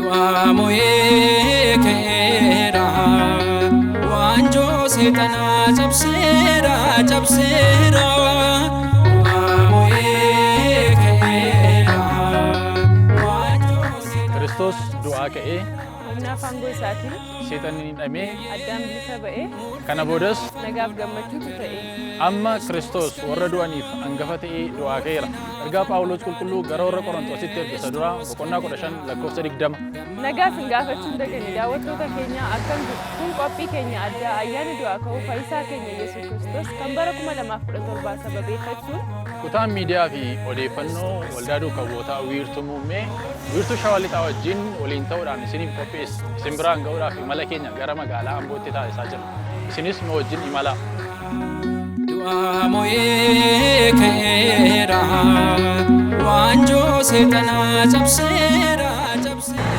Du'aa mo'ee ka'eera. Waanjoo seexanaa cabseera, cabseera. Du'aa mo'ee ka'eera. Waanjoo seexanaa. Kiristoos du'aa ka'ee Humnaaf aangoo isaatiin seexanni ni hidhamee Addaam bilisa ba'ee kana boodas nagaaf gammachuutu ta'e. Amma Kiristoos warra du'aniif angafa ta'ee du'aa ka'eera. Ergaa Phaawulos qulqulluu gara warra Qorontositti erge isa duraa boqonnaa 15 lakkoofsa 20. Nagaa isin gaafachuu hin dagane daawwattoota keenyaa akkam jirtu? Kun qophii keenya addaa ayyaana du'aa ka'uu fayyisaa keenya Yesuus Kiristoos kan bara 2017 sababeeffachuun Kutaan miidiyaa fi odeeffannoo Waldaa Duuka Bu'ootaa Wiirtuu Muummee Wiirtuu Shawaa Lixaa wajjin waliin ta'uudhaan isiniif qopheesse isin biraan ga'uudhaaf imala keenya gara magaalaa Ambootti taasisaa jirra. Isinis nu wajjin imalaa. Du'aa mo'ee ka'eera. Waanjoo seexanaa cabseera, cabseera.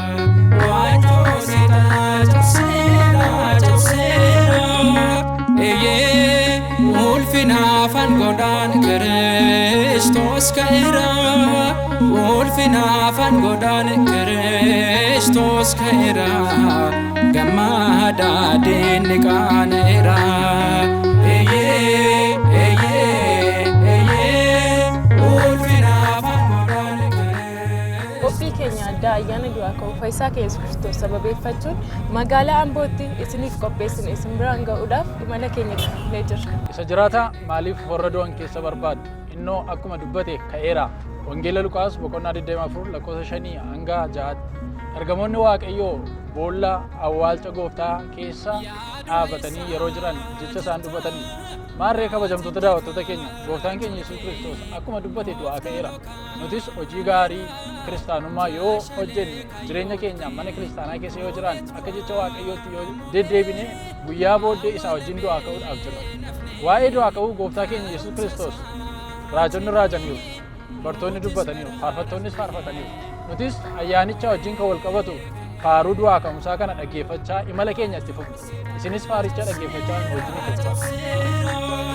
Waanjoo seexanaa cabseera, cabseera. Eeyyee, ulfina afaan godhaan Kiristoos ka'eera. Ulfina afaan godhaan Kiristoos ka'eera. Gammadaa diinni qaana'eera. Eeyyee, eeyyee, eeyyee. Ulfina afaan godhaan Kiristoos. Qophii keenya addaa ayyaana du'aa ka'uu fayyisaa keenya Yesuus Kiristoos sababeeffachuun magaalaa Ambootti isiniif qopheessine isin biraan ga'uudhaaf imala keenya itti fufnee jirra. Isa jiraataa maaliif warra du'an keessa barbaaddu? Innoo akkuma dubbate ka'eera. Wangeela Luqaas boqonnaa 24 lakkoofsa 5 hanga 6tti. Ergamoonni Waaqayyoo boolla awwaalcha gooftaa keessa dhaabatanii yeroo jiran jecha isaan dubbatanii. Maarree kabajamtoota daawwattoota keenya gooftaan keenya Yesuus Kiristoos akkuma dubbate du'aa ka'eera. Nutis hojii gaarii kiristaanummaa yoo hojjenne jireenya keenya mana kiristaanaa keessa yoo jiraan akka jecha Waaqayyootti yoo deddeebine guyyaa booddee isaa wajjin du'aa ka'uudhaaf jirra. Waa'ee du'aa ka'uu gooftaa keenya Yesuus Kiristoos raajonni raajaniiru, bartoonni dubbataniiru, faarfattoonnis faarfataniiru. Nutis ayyaanicha wajjin kan wal qabatu faaruu du'aa ka'umsaa kana dhaggeeffachaa imala keenya itti fufna. Isinis faaricha dhaggeeffachaa nu wajjin itti fufaa.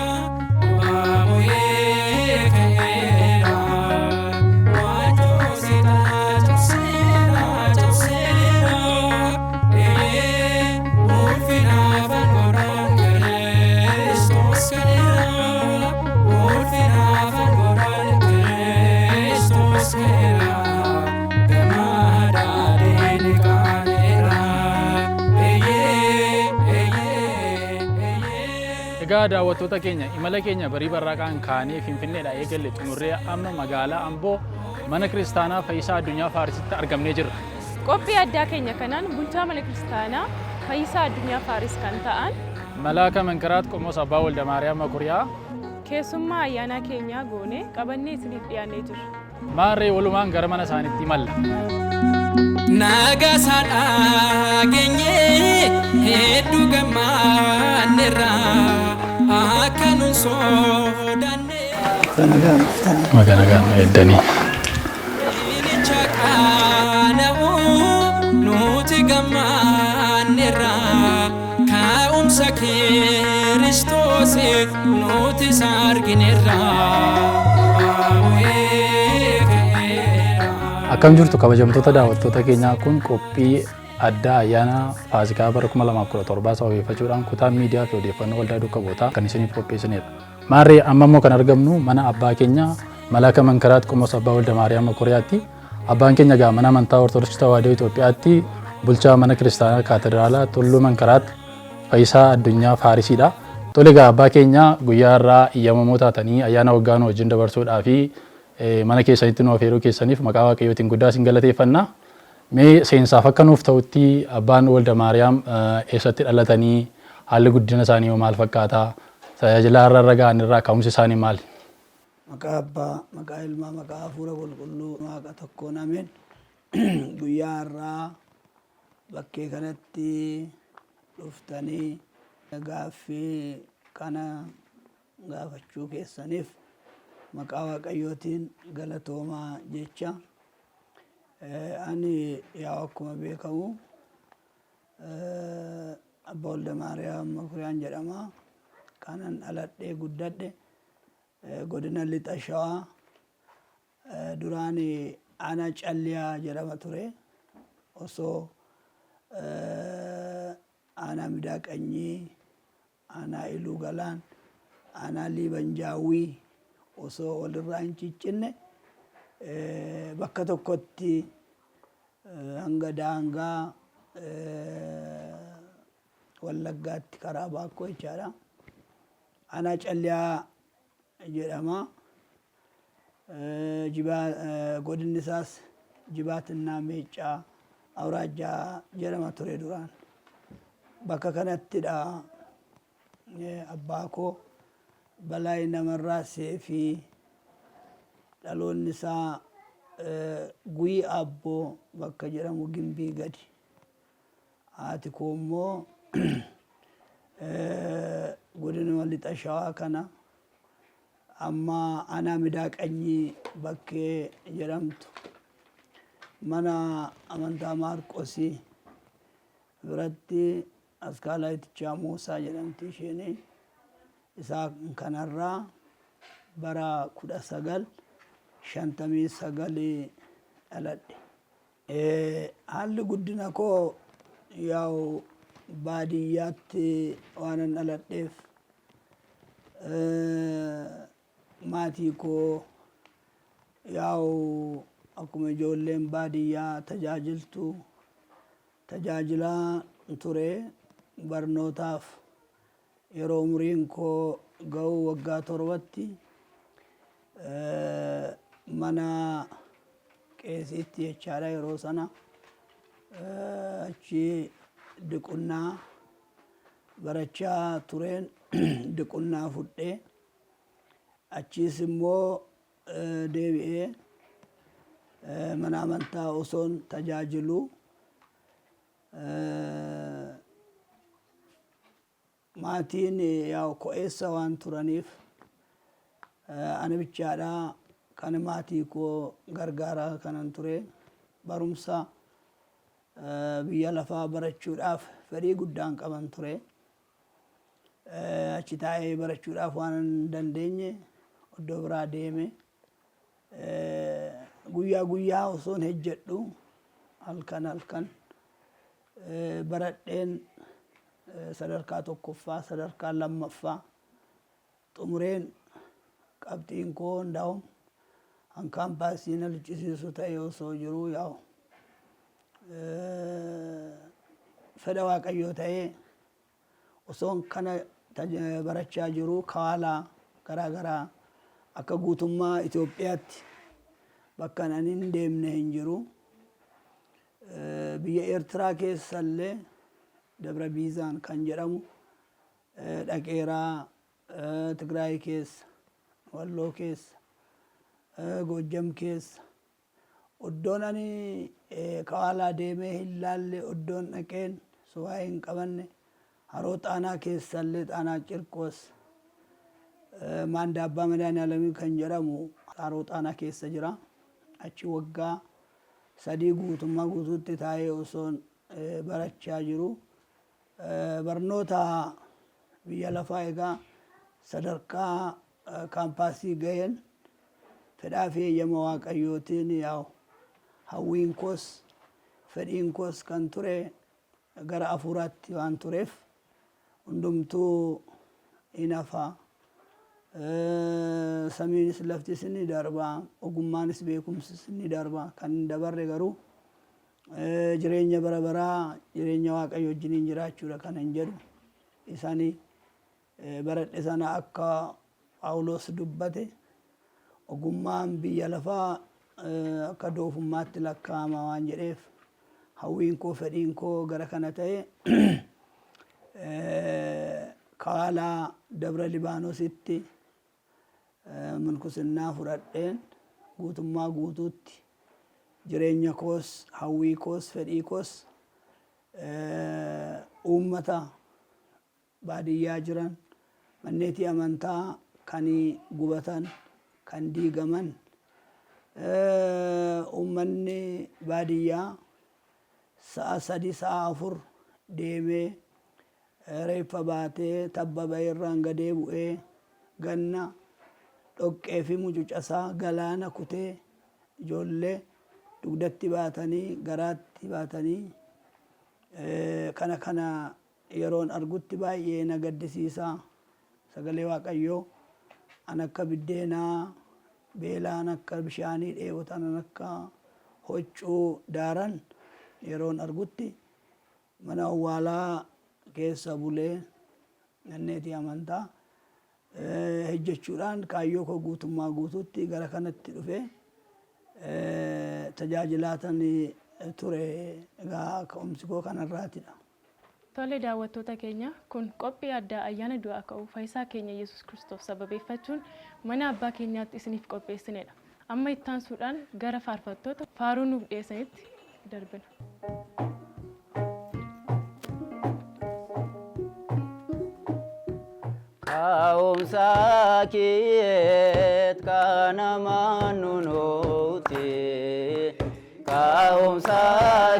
Egaa daawwattoota keenya imala keenya barii barraaqaan kaanee Finfinneedhaa eegalle xumurree amma magaalaa Amboo mana kiristaanaa Fayyisaa Addunyaa Faarisitti argamnee jirra. Qophii addaa keenya kanaan bulchaa mana kiristaanaa Fayyisaa Addunyaa Faaris kan ta'an Malaaka Mankaraat Qomoos Abbaa Waldamaariyaam Makuriyaa keessummaa ayyaanaa keenyaa goonee qabannee isiniif dhiyaannee jirra. Maarree walumaan gara mana isaaniitti imalla. Nagaa dhageenye hedduu gammanneerra akka nun sodaanne. Maga nagaan eeddanii. Diinicha qaana'u nuti gammanneerra ka'umsa Kiristoos nuti isa argineerra. Akkam jirtu kabajamtoota daawwattoota keenyaa kun qophii addaa ayyaana Faasikaa bara 2017 sababeeffachuudhaan kutaa miidiyaa fi odeeffannoo waldaa duuka bu'ootaa kan isiniif qopheessinedha. Maarree amma immoo kan argamnu mana abbaa keenya Malaaka Mankaraat Qomoos Abbaa Walda Maariyaam Makuriyaatti. Abbaan keenya egaa mana amantaa Ortodoksii Tawaahidoo Itoophiyaatti bulchaa mana kiristaanaa Kaatedraalaa Tulluu Mankaraat Fayyisaa Addunyaa Faarisiidha. Tole egaa abbaa keenya guyyaa har'aa iyyamamoo taatanii ayyaana waggaa nu wajjin dabarsuudhaa fi mana keessanitti nu afeeruu keessaniif maqaa Waaqayyootiin guddaa isin galateeffanna. Mee seensaaf akka nuuf ta'utti abbaan Walda Maariyaam eessatti dhalatanii haalli guddina isaanii hoo maal fakkaata? Tajaajila har'a irra ga'an irraa ka'umsi isaanii maali? Maqaa Abbaa, maqaa Ilmaa, maqaa Hafuura Qulqulluu Waaqa tokkoon ameen. Guyyaa har'aa bakkee kanatti dhuftanii gaaffii kana gaafachuu keessaniif maqaa Waaqayyootiin galatoomaa jecha. Ani yaa akkuma beekamu Abbaa Waldamaariyaam Makuriyaan jedhama. Kanan dhaladhee guddadhe godina Lixa Shawaa Duraan aanaa Calliyaa jedhama ture. Osoo aanaa Midaaqanyii, aanaa Iluu Galaan, aanaa Liiban Jaawwii osoo walirraa hin ciccinne bakka tokkotti hanga daangaa Wallaggaatti karaa Baakkoo jechaadha. Aanaa Calliyaa jedhama. Godinni isaas Jibaatinnaa Meeccaa Awuraajjaa jedhama ture duraan. Bakka kanattidha abbaa koo Balaay Namarraa Seefii dhaloonni isaa Guyii Aabboo bakka jedhamu Gimbii gadi. Haati koo immoo godinuma lixa Shawaa kana amma aanaa Midaa Qanyii bakkee jedhamtu mana amantaa Maarqosii biratti Askaalaa Itichaa Muusaa jedhamti isheen. Isaa kanarraa bara 1959 dhaladhe. Haalli guddina koo yaa'u baadiyyaatti waanan dhaladheef maatii koo yaa'u akkuma ijoolleen baadiyyaa tajaajiltu tajaajilaa ture. Barnootaaf yeroo umriin koo ga'u waggaa 7tti mana qeesiitti jechaadha yeroo sana achi diqunnaa barachaa tureen diqunnaa fudhee achiis immoo deebi'ee mana amantaa osoon tajaajilu Maatiin yaa'u ko'eessa waan turaniif ana bichaadha kan maatii koo gargaaraa kanan ture. Barumsa biyya lafaa barachuudhaaf fedhii guddaan qaban ture. Achi taa'ee barachuudhaaf waan hin dandeenye iddoo biraa deeme. Guyyaa guyyaa osoon hejjedhu halkan halkan baradheen sadarkaa tokkoffaa, sadarkaa lammaffaa xumureen qabxiin koo ndaa'um an kaampaasii na liccisiisu ta'e osoo jiruu yaa'u fedha Waaqayyoo ta'ee osoon kana barachaa jiruu kawaalaa garaa garaa akka guutummaa Itoophiyaatti bakka ani hin deemne hin jiru. Biyya Eertiraa keessa illee Dabra Biizaan kan jedhamu dhaqeera. Tigraay keessa, Walloo keessa, Goojjam keessa. Iddoon ani Kawaalaa deemee hin laalle, iddoon dhaqeen suwaa'ee hin qabanne, Haroo Xaanaa keessa illee Xaanaa Cirqoos, Maandaabbaa Madaani'aalamii kan jedhamu Haroo Xaanaa keessa jira. Achi waggaa sadii guutummaa guutuutti taa'ee osoon barachaa jiru barnoota biyya lafaa egaa sadarkaa kaampaasii gaheen fedhaa fi eeyyama Waaqayyootiin yaa'u hawwiin koos fedhiin koos kan ture gara afuuraatti waan tureef hundumtuu hin hafa. Samiinis laftis ni darba, ogummaanis beekumsis ni darba. Kan hin dabarre garuu jireenya bara baraa jireenya Waaqayyo wajjiniin jiraachuudha kan hin jedhu. Isani baradhe sana akka Phaawulos dubbate ogummaan biyya lafaa akka doofummaatti lakkaa'ama waan jedheef hawwiin koo fedhiin koo gara kana ta'e Kawaalaa Dabra Libaanositti minkusinnaa fudhadheen guutummaa guutuutti jireenya koos hawwii koos fedhii koos uummata baadiyyaa jiran manneetii amantaa kan gubatan kan diigaman uummanni baadiyyaa sa'a 3 sa'a 4 deemee reeffa baatee tabba ba'eerraan gadee bu'ee ganna dhoqqee fi mucucasaa galaana kutee ijoollee dugdatti baatanii garaatti baatanii kana kana yeroon argutti baay'ee na gaddisiisa. Sagalee Waaqayyoo an akka biddeenaa beelaan akka bishaanii dheebotan an akka hoccuu daaran yeroon argutti mana awwaalaa keessa bulee manneetii amantaa hojjechuudhaan kaayyoo koo guutummaa guutuutti gara kanatti dhufee tajaajilaatan ture. Egaa ka'umsi koo kanarraatidha. Tole daawwattoota keenya, kun qophii addaa ayyaana du'aa ka'uu fayyisaa keenya Yesuus Kiristoos sababeeffachuun mana abbaa keenyaatti isiniif qopheessinedha. Amma ittaansuudhaan gara faarfattoota faaruu nuuf dhiyeessanitti darbina. Ka'umsa keet kana manunuti, ka'umsa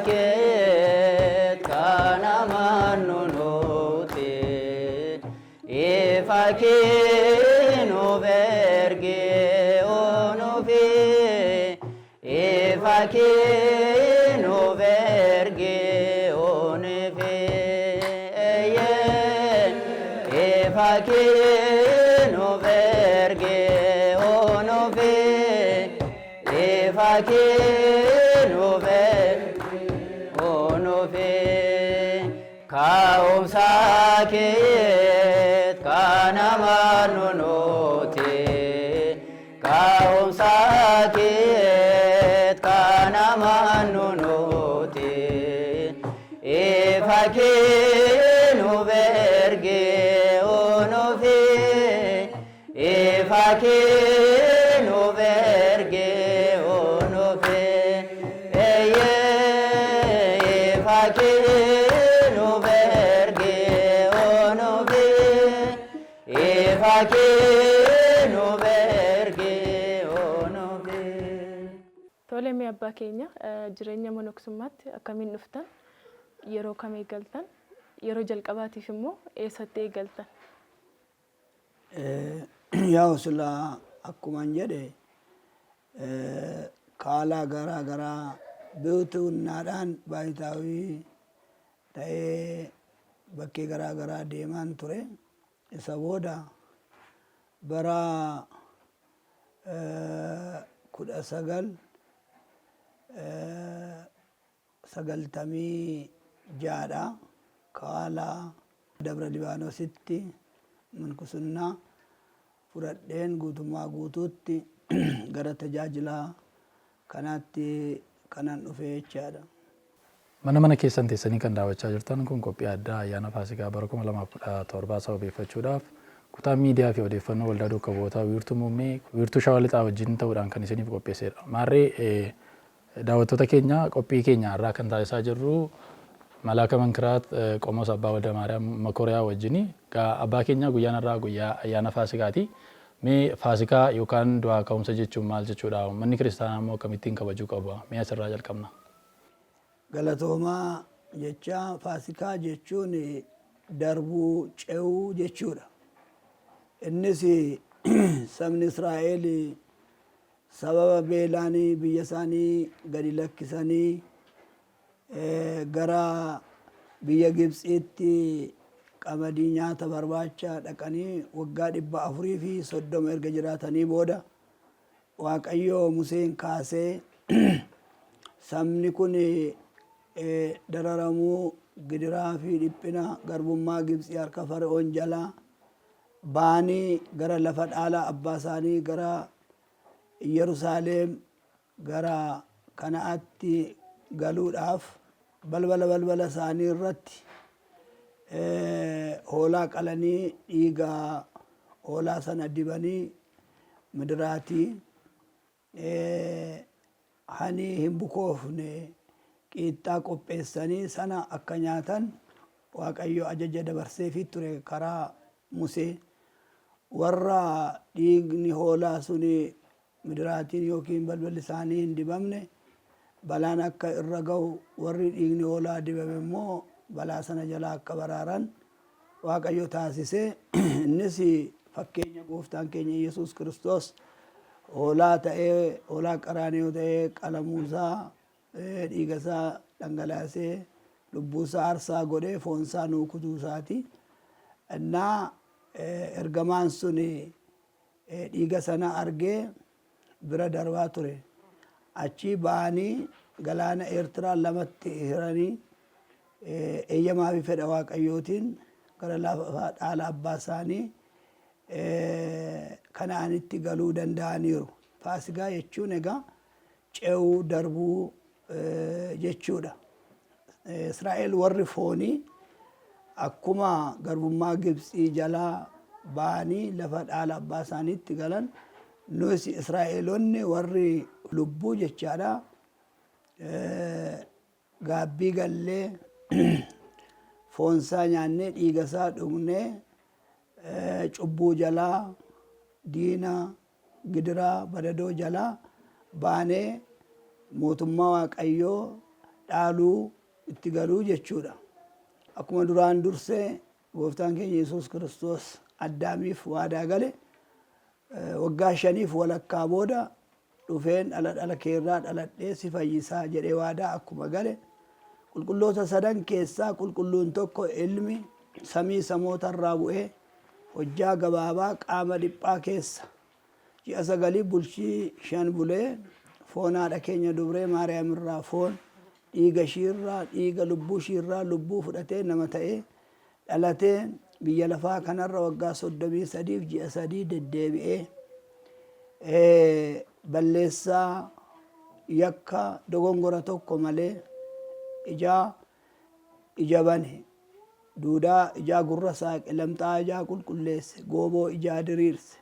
keet kana manunuti, ifa kee nuuf ergi onufi, ifa kee nuuf ergi onufi, ifa kee nuuf ergi onufi, ifa kee nuuf ergi onufi, ka'umsa keet kana manunuti, ka'umsa keet kana manunuti, ifa kee nuuf ergi onufi, ifa kee nuuf ergi onufi, ifa kee nuuf ergi onufi, ifa kee nuuf ergi onufi. Tole mee abbaa keenya, jireenya monoksummaatti akkamiin dhuftan? Yeroo kam eegaltan? Yeroo jalqabaatiif immoo eessatti eegaltan? Yaa'u silaa akkuman jedhe kaalaa garaa garaa biutuunnaadhaan baayitaawii ta'ee bakkee garaa garaa deemaan ture. Isa booda bara 1996dha Kaalaa Dabra Libaanoositti mankusunnaa fudhadheen guutummaa guutuutti gara tajaajilaa kanaatti kanan dhufe jechaadha. Mana mana keessan teessanii kan daawwachaa jirtan kun qophii addaa ayyaana Faasikaa bara 2017 sababeeffachuudhaaf kutaa miidiyaa fi odeeffannoo Waldaa Duuka Bu'ootaa Wiirtuu Muummee Wiirtuu Shawaa Lixaa wajjin ta'uudhaan kan isiniif qopheessedha. Maarree daawwattoota keenya, qophii keenya har'aa kan taasisaa jirru Malaaka Mankiraat Qomoos Abbaa Walda Maariyaam Makoriyaa wajjini. Abbaa keenya, guyyaan har'aa guyyaa ayyaana Faasikaati. Mee Faasikaa yookaan du'aa ka'umsa jechuun maal jechuudha? Uummanni kiristaanaa immoo akkamittiin kabajuu qaba? Mee asirraa jalqabna. Galatoomaa jecha Faasikaa jechuun darbuu, ce'uu jechuudha. Innis sabni Israa'el sababa beelaan biyya isaanii gadi lakkisanii gara biyya Gibxiitti qamadii nyaata barbaacha dhaqanii waggaa 430 erga jiraatanii booda Waaqayyo Museen kaasee sabni kun dararamuu, gidiraa fi dhiphina garbummaa Gibxii harka Fara'oon jalaa ba'anii gara lafa dhaala abbaa isaanii gara Yerusaalem gara Kana'aatti galuudhaaf balbala balbala isaanii irratti hoolaa qalanii dhiiga hoolaa sana dibanii midiraatii hanii hin bukoofne qiixxaa qopheessanii sana akka nyaatan Waaqayyo ajaja dabarseefii ture karaa Musee. Warra dhiigni hoolaa suni midiraatiin yookiin balballi isaanii hin dibamne balaan akka irra ga'u, warri dhiigni hoolaa dibame immoo balaa sana jalaa akka baraaran Waaqayyo taasise. Innis fakkeenya gooftaan keenya Yesuus Kiristoos Hoolaa ta'ee, hoolaa Qaraaniyoo ta'ee qalamuusaa, dhiigasaa dhangalaasee, lubbuusaa aarsaa godhee foonsaa nuu kutuusaati. Innaa ergamaan sun dhiiga sana argee bira darbaa ture. Achii ba'anii galaana Eertiraa lamatti hiranii eeyyamaa fi fedha Waaqayyootiin gara lafa dhaala abbaa isaanii Kana'aanitti galuu danda'aniiru. Faasigaa jechuun egaa ce'uu, darbuu jechuudha. Israa'el warri foonii akkuma garbummaa Gibxii jalaa ba'anii lafa dhaala abbaa isaaniitti galan, nus Israa'elonni warri lubbuu jechaadha gaabbii gallee, foonsaa nyaannee, dhiigasaa dhugnee, cubbuu jalaa, diina, gidiraa, badadoo jalaa baanee mootummaa Waaqayyoo dhaaluu itti galuu jechuudha. Akkuma duraan dursee gooftaan keenya Yesuus Kiristoos Addaamiif waadaa gale, waggaa shaniif walakkaa booda dhufeen dhala dhala keerraa dhaladhee si fayyisaa jedhee waadaa akkuma gale, qulqulloota sadan keessaa qulqulluun tokko ilmi samii samootarraa bu'ee hojjaa gabaabaa qaama dhiphaa keessa ji'a sagalii bulchii 5 bulee, foon haadha keenya dubree Maariyaam irraa foon, dhiiga ishiirraa dhiiga, lubbuu ishiirraa lubbuu fudhatee nama ta'ee dhalatee, biyya lafaa kanarra waggaa 33f ji'a 3 deddeebi'ee, balleessaa, yakka, dogongora tokko malee ijaa ija bane, duudaa ijaa gurra saaqe, lamxaa'aa ijaa qulqulleesse, gooboo ijaa diriirse,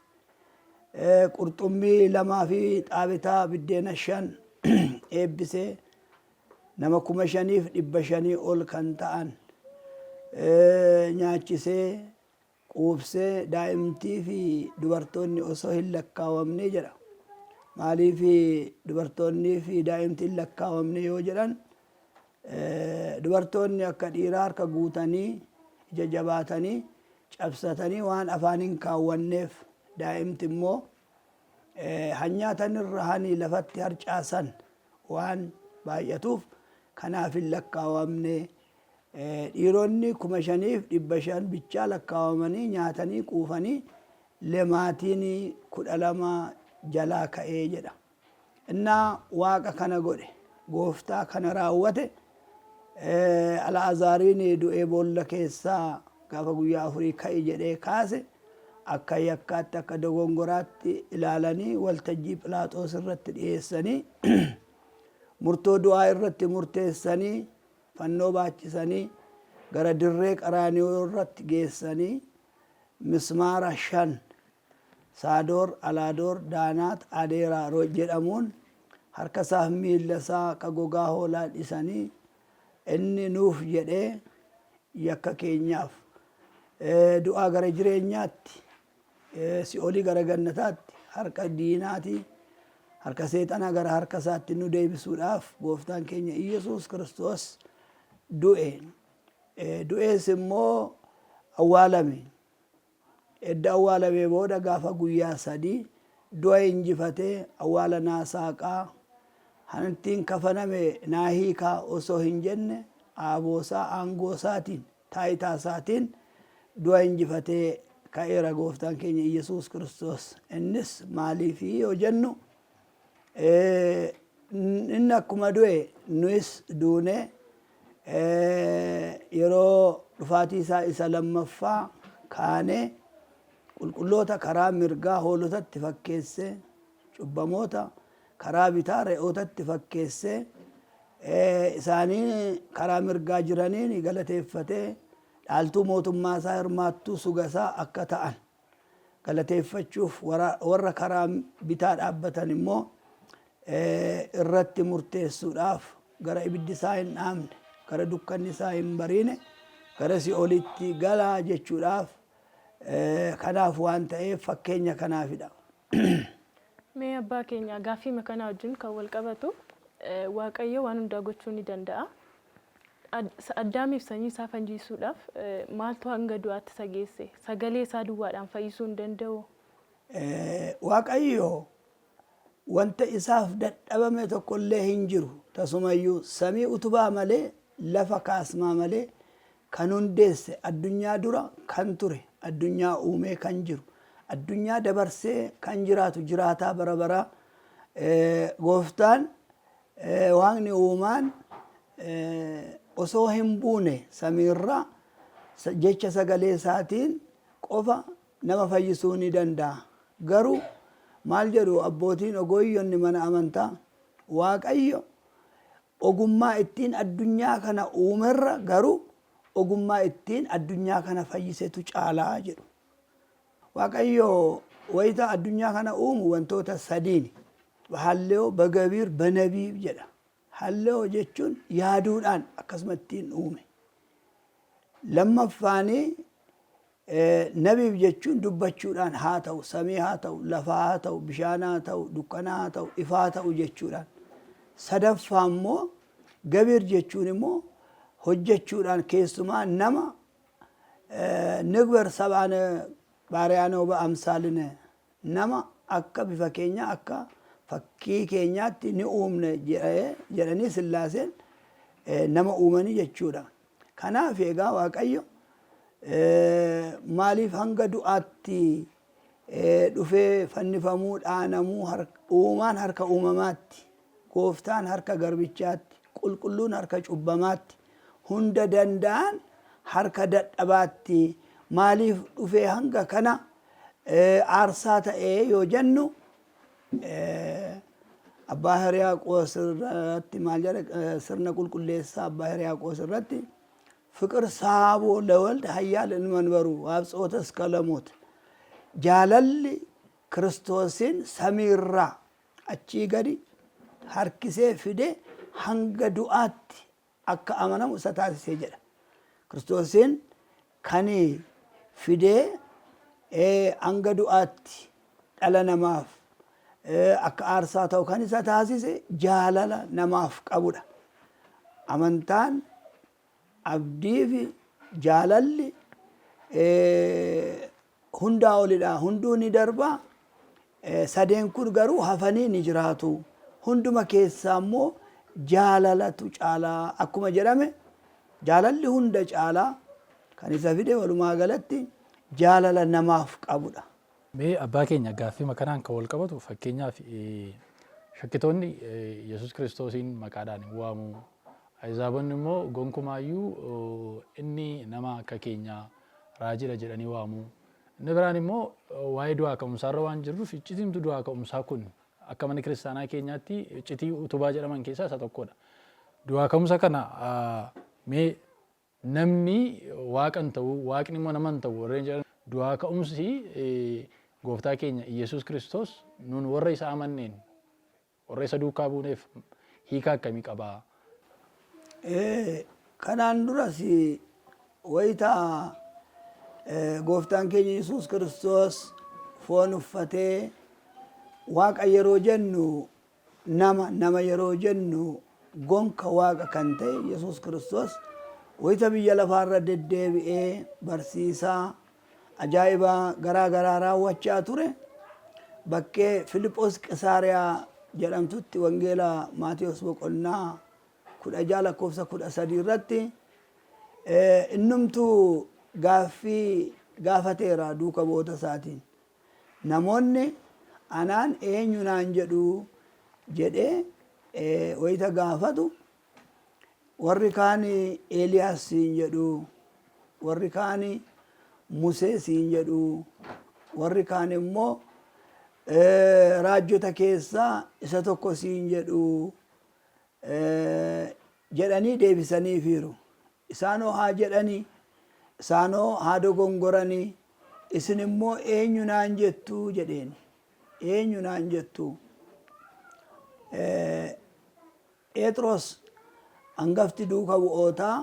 qurxummii 2 fi xaabitaa biddeena 5 eebbisee nama 5,500 ol kan ta'an nyaachisee quubsee, daa'imtii fi dubartoonni osoo hin lakkaawamne jedha. Maaliif dubartoonnii fi daa'imti hin lakkaawamne yoo jedhan, dubartoonni akka dhiiraa harka guutanii ija jabaatanii cabsatanii waan afaan hin kaawwanneef, daa'imti immoo hanyaatan irra hani lafatti harcaasan waan baay'atuuf kanaaf hin lakkaawamne. Dhiironni 5,500 bichaa lakkaawamanii nyaatanii quufanii lemaatiin 12 jalaa ka'ee jedha. Innaa Waaqa kana godhe, gooftaa kana raawwate, Ala'azaariin du'ee boolla keessaa gaafa guyyaa afurii ka'i jedhee kaase, akka yakkaatti, akka dogongoraatti ilaalanii waltajjii Philaaxoos irratti dhiyeessanii, murtoo du'aa irratti murteessanii, fannoo baachisanii gara dirree Qaraaniyoo irratti geessanii, mismaara shan Saadoor, Alaadoor, Daanaat, Adeeraa jedhamuun harka isaaf miilla isaa ka gogaa hoolaa dhisanii, inni nuuf jedhee yakka keenyaaf du'aa gara jireenyaatti, si'oolii gara gannataatti, harka diinaatii, harka seexanaa gara harka isaatti nu deebisuudhaaf gooftaan keenya Iyyasuus Kiristoos du'e. Du'ees immoo awwaalame. Edda awwaalamee booda gaafa guyyaa 3 du'a injifatee, awwaala naa saaqaa, hanittiin kafaname naa hiikaa osoo hin jenne, aaboosaa, aangoosaatiin, taayitaasaatiin du'a injifatee ka'eera gooftaan keenya Iyyasuus Kiristoos. Innis maaliifi yoo jennu, inni akkuma du'e nuyis duune, yeroo dhufaatii isaa isa lammaffaa kaanee, qulqulloota karaa mirgaa hoolotatti fakkeessee, cubbamoota karaa bitaa re'ootatti fakkeessee, isaanii karaa mirgaa jiraniin galateeffatee, dhaaltuu mootummaa isaa, hirmaattuu suga isaa akka ta'an galateeffachuuf, warra karaa bitaa dhaabbatan immoo irratti murteessuudhaaf gara ibiddi isaa hin dhaamne, gara dukkanni isaa hin bariine, gara si'oolitti galaa jechuudhaaf, kanaaf waan ta'eef fakkeenya kanaafidha. Mee abbaa keenya, gaaffii kanaa wajjin kan wal qabatu, Waaqayyo waan hundaa gochuu ni danda'a. Addaamiif sanyii isaa fayyisuudhaaf maaltu hanga du'aatti isa geesse? Sagalee isaa duwwaadhaan fayyisuu hin danda'u? Waaqayyo Wanta isaaf dadhabame tokkollee hin jiru. Tasumayyuu samii utubaa malee, lafa kaasmaa malee kan hundeesse, addunyaa dura kan ture, addunyaa uumee kan jiru, addunyaa dabarsee kan jiraatu, jiraataa bara baraa, gooftaan Waaqni uumaan osoo hin buune samiirraa jecha sagalee isaatiin qofa nama fayyisuu ni danda'a. Garuu maal jedhu abbootiin ogooyyonni mana amantaa? Waaqayyo ogummaa ittiin addunyaa kana uumerra garuu ogummaa ittiin addunyaa kana fayyisetu caalaa jedhu. Waaqayyo wayita addunyaa kana uumu wantoota sadiini. Halloo, bagabiir, banabiib jedha. Halloo jechuun yaaduudhaan akkasuma ittiin uume. Lammaffaani nabiib jechuun dubbachuudhaan haa ta'u, samii haa ta'u, lafaa haa ta'u, bishaan haa ta'u, dukkana haa ta'u, ifaa haa ta'u jechuudhaan. Sadaffaa immoo gabiir jechuun immoo hojjechuudhaan, keessumaa nama nigber sab'aane baariyaanoo ba'amsaaline, nama akka bifa keenyaa akka fakkii keenyaatti ni uumne jedhanii Sillaaseen nama uumanii jechuudha. Kanaaf egaa Waaqayyo maaliif hanga du'aatti dhufee fannifamuu, dhaanamuu, uumaan harka uumamaatti, gooftaan harka garbichaatti, qulqulluun harka cubbamaatti, hunda danda'an harka dadhabaatti maaliif dhufee hanga kana aarsaa ta'ee yoo jennu, Abbaa Hiriyaaqoos irratti maal jedha? Sirna qulqulleessaa Abbaa Hiriyaaqoos irratti ፍቅር ሳቦ ለወልድ ኃያል እንመንበሩ አብጽሖተ እስከ ለሞት, jaalalli Kiristoosiin samiirraa achii gadi harkisee fide hanga du'aatti akka amanamu isa taasisee jedha. Kiristoosiin kan fidee hanga du'aatti dhala namaaf akka aarsaa ta'u kan isa taasise jaalala namaaf qabudha. Amantaan, abdii fi jaalalli hundaa olidha. Hunduu ni darba. Sadeen kun garuu hafanii ni jiraatu. Hunduma keessaa immoo jaalalatu caalaa akkuma jedhame, jaalalli hunda caalaa kan isa fide walumaa galatti jaalala namaaf qabudha. Mee abbaa keenya, gaaffii kanaan kan wal qabatu, fakkeenyaaf shakkitoonni Yesuus Kiristoosiin maqaadhaan hin waamu. Ahizaabonni immoo gonkumaayyuu inni nama akka keenyaa raajiidha jedhanii waamu. Inni biraan immoo waa'ee du'aa ka'umsaarra waan jirruuf, iccitiimtu du'aa ka'umsaa kun akka mana kiristaanaa keenyaatti iccitii utubaa jedhaman keessaa isa tokkodha. Du'aa ka'umsa kana mee namni waaqa hin ta'u, waaqni immoo nama hin ta'u warreen jedhan, du'aa ka'umsi gooftaa keenya Yesuus Kiristoos nun warra isa amanneen, warra isa duukaa buuneef hiika akkamii qabaa? Kanaan duras wayita gooftaan keenya Yesuus Kiristoos foon uffatee, waaqa yeroo jennu nama, nama yeroo jennu gonka waaqa kan ta'e Yesuus Kiristoos wayita biyya lafaarra deddeebi'ee barsiisaa ajaa'ibaa garaa garaa raawwachaa ture, bakkee Filiphos Qisaariyaa jedhamtutti, wangeela Maatiyos boqonnaa 16 lakkoofsa 13 irratti innumtuu gaaffii gaafateera duuka bu'oota isaatiin. Namoonni anaan eenyu naan jedhu jedhee wayita gaafatu, warri kaan Eeliyaas siin jedhu, warri kaan Musee siin jedhu, warri kaan immoo raajota keessaa isa tokko siin jedhu jedhanii deebisaniifiiru. Isaanoo haa jedhanii, isaanoo haa dogongoranii, isin immoo eenyu naan jettu jedheen. Eenyu naan jettu? Phexros hangafti duuka bu'ootaa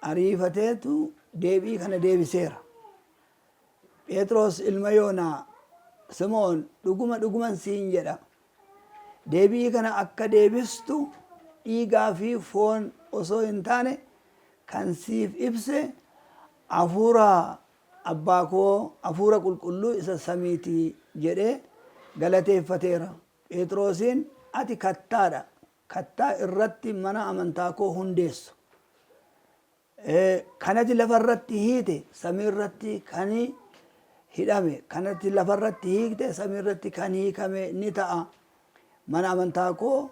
ariifateetu deebii kana deebiseera. Phexros ilma Yoonaa Simoon, dhuguma dhuguman siin jedha. Deebii kana akka deebistu dhiigaa fi foon osoo hin taane kan siif ibse hafuura abbaa koo, hafuura qulqulluu isa samiiti jedhee galateeffateera. Phexrosiin ati kattaadha, kattaa irratti mana amantaa koo hundeessu. Kan ati lafa irratti hiite samii irratti kan hidhame, kan ati lafa irratti hiikte samii irratti kan hiikame ni ta'a. Mana amantaa koo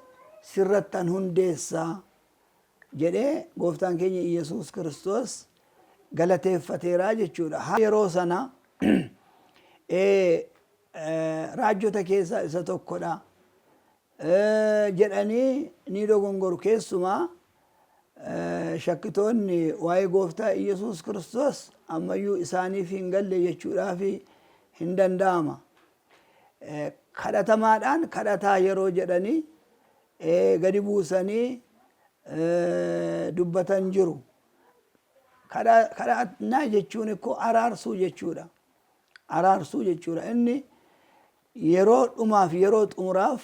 sirrattan hundeessa jedhee gooftaan keenya Iyyasuus Kiristoos galateeffateera jechuudha. Yeroo sana raajota keessaa isa tokkodha jedhanii ni dogongoru. Keessumaa shakkitoonni waa'ee gooftaa Iyyasuus Kiristoos ammayyuu isaaniif hin galle jechuudhaaf hin danda'ama. Kadhatamaadhaan kadhataa yeroo jedhanii gadi buusanii dubbatan jiru. Kadhannaa jechuun ikkoo araarsuu jechuudha. Araarsuu jechuudha. Inni yeroo dhumaaf yeroo xumuraaf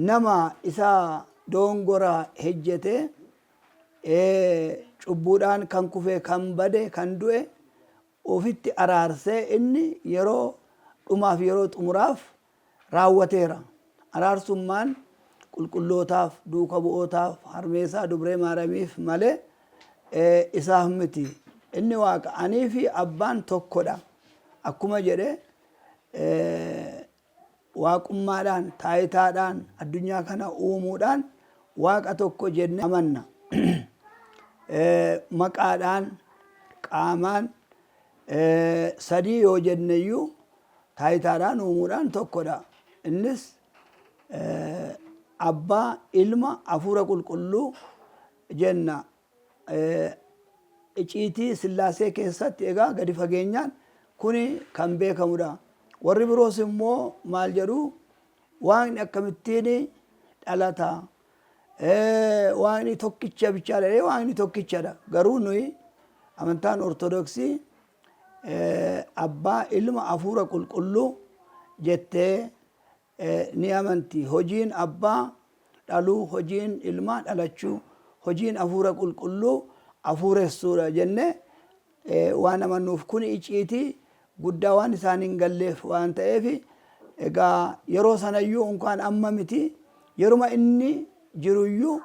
nama isa dogongora hejjete cubbuudhaan kan kufe kan bade kan du'e ofitti araarsee inni yeroo dhumaaf yeroo xumuraaf raawwateera. Araarsummaan qulqullootaaf, duuka bu'ootaaf, harmeesaa dubree Maaramiif malee isaaf miti. Inni Waaqa. Anii fi Abbaan tokkodha. Akkuma jedhe waaqummaadhaan, taayitaadhaan, addunyaa kana uumuudhaan Waaqa tokko jennee amanna. Maqaadhaan, qaamaan sadii yoo jenneyyuu taayitaadhaan uumuudhaan tokkodha. Innis Abbaa, Ilma, Hafuura Qulqulluu jenna. Iciitii Sillaasee keessatti egaa gadi fageenyaan kuni kan beekamudha. Warri biroos immoo maal jedhu Waaqni akkamittiin dhalata? Waaqni tokkicha bichaadha jedhee Waaqni tokkichadha. Garuu nuyi amantaan Ortodoksii Abbaa, Ilma, Hafuura Qulqulluu jettee ni amanti. Hojiin Abbaa dhaluu, hojiin Ilmaa dhalachuu, hojiin Hafuura Qulqulluu hafuuressuudha jennee waan amannuuf kun iciitii guddaa waan isaan hin galleef waan ta'eef egaa yeroo sanayyuu unkaan amma miti yeruma inni jiruyyuu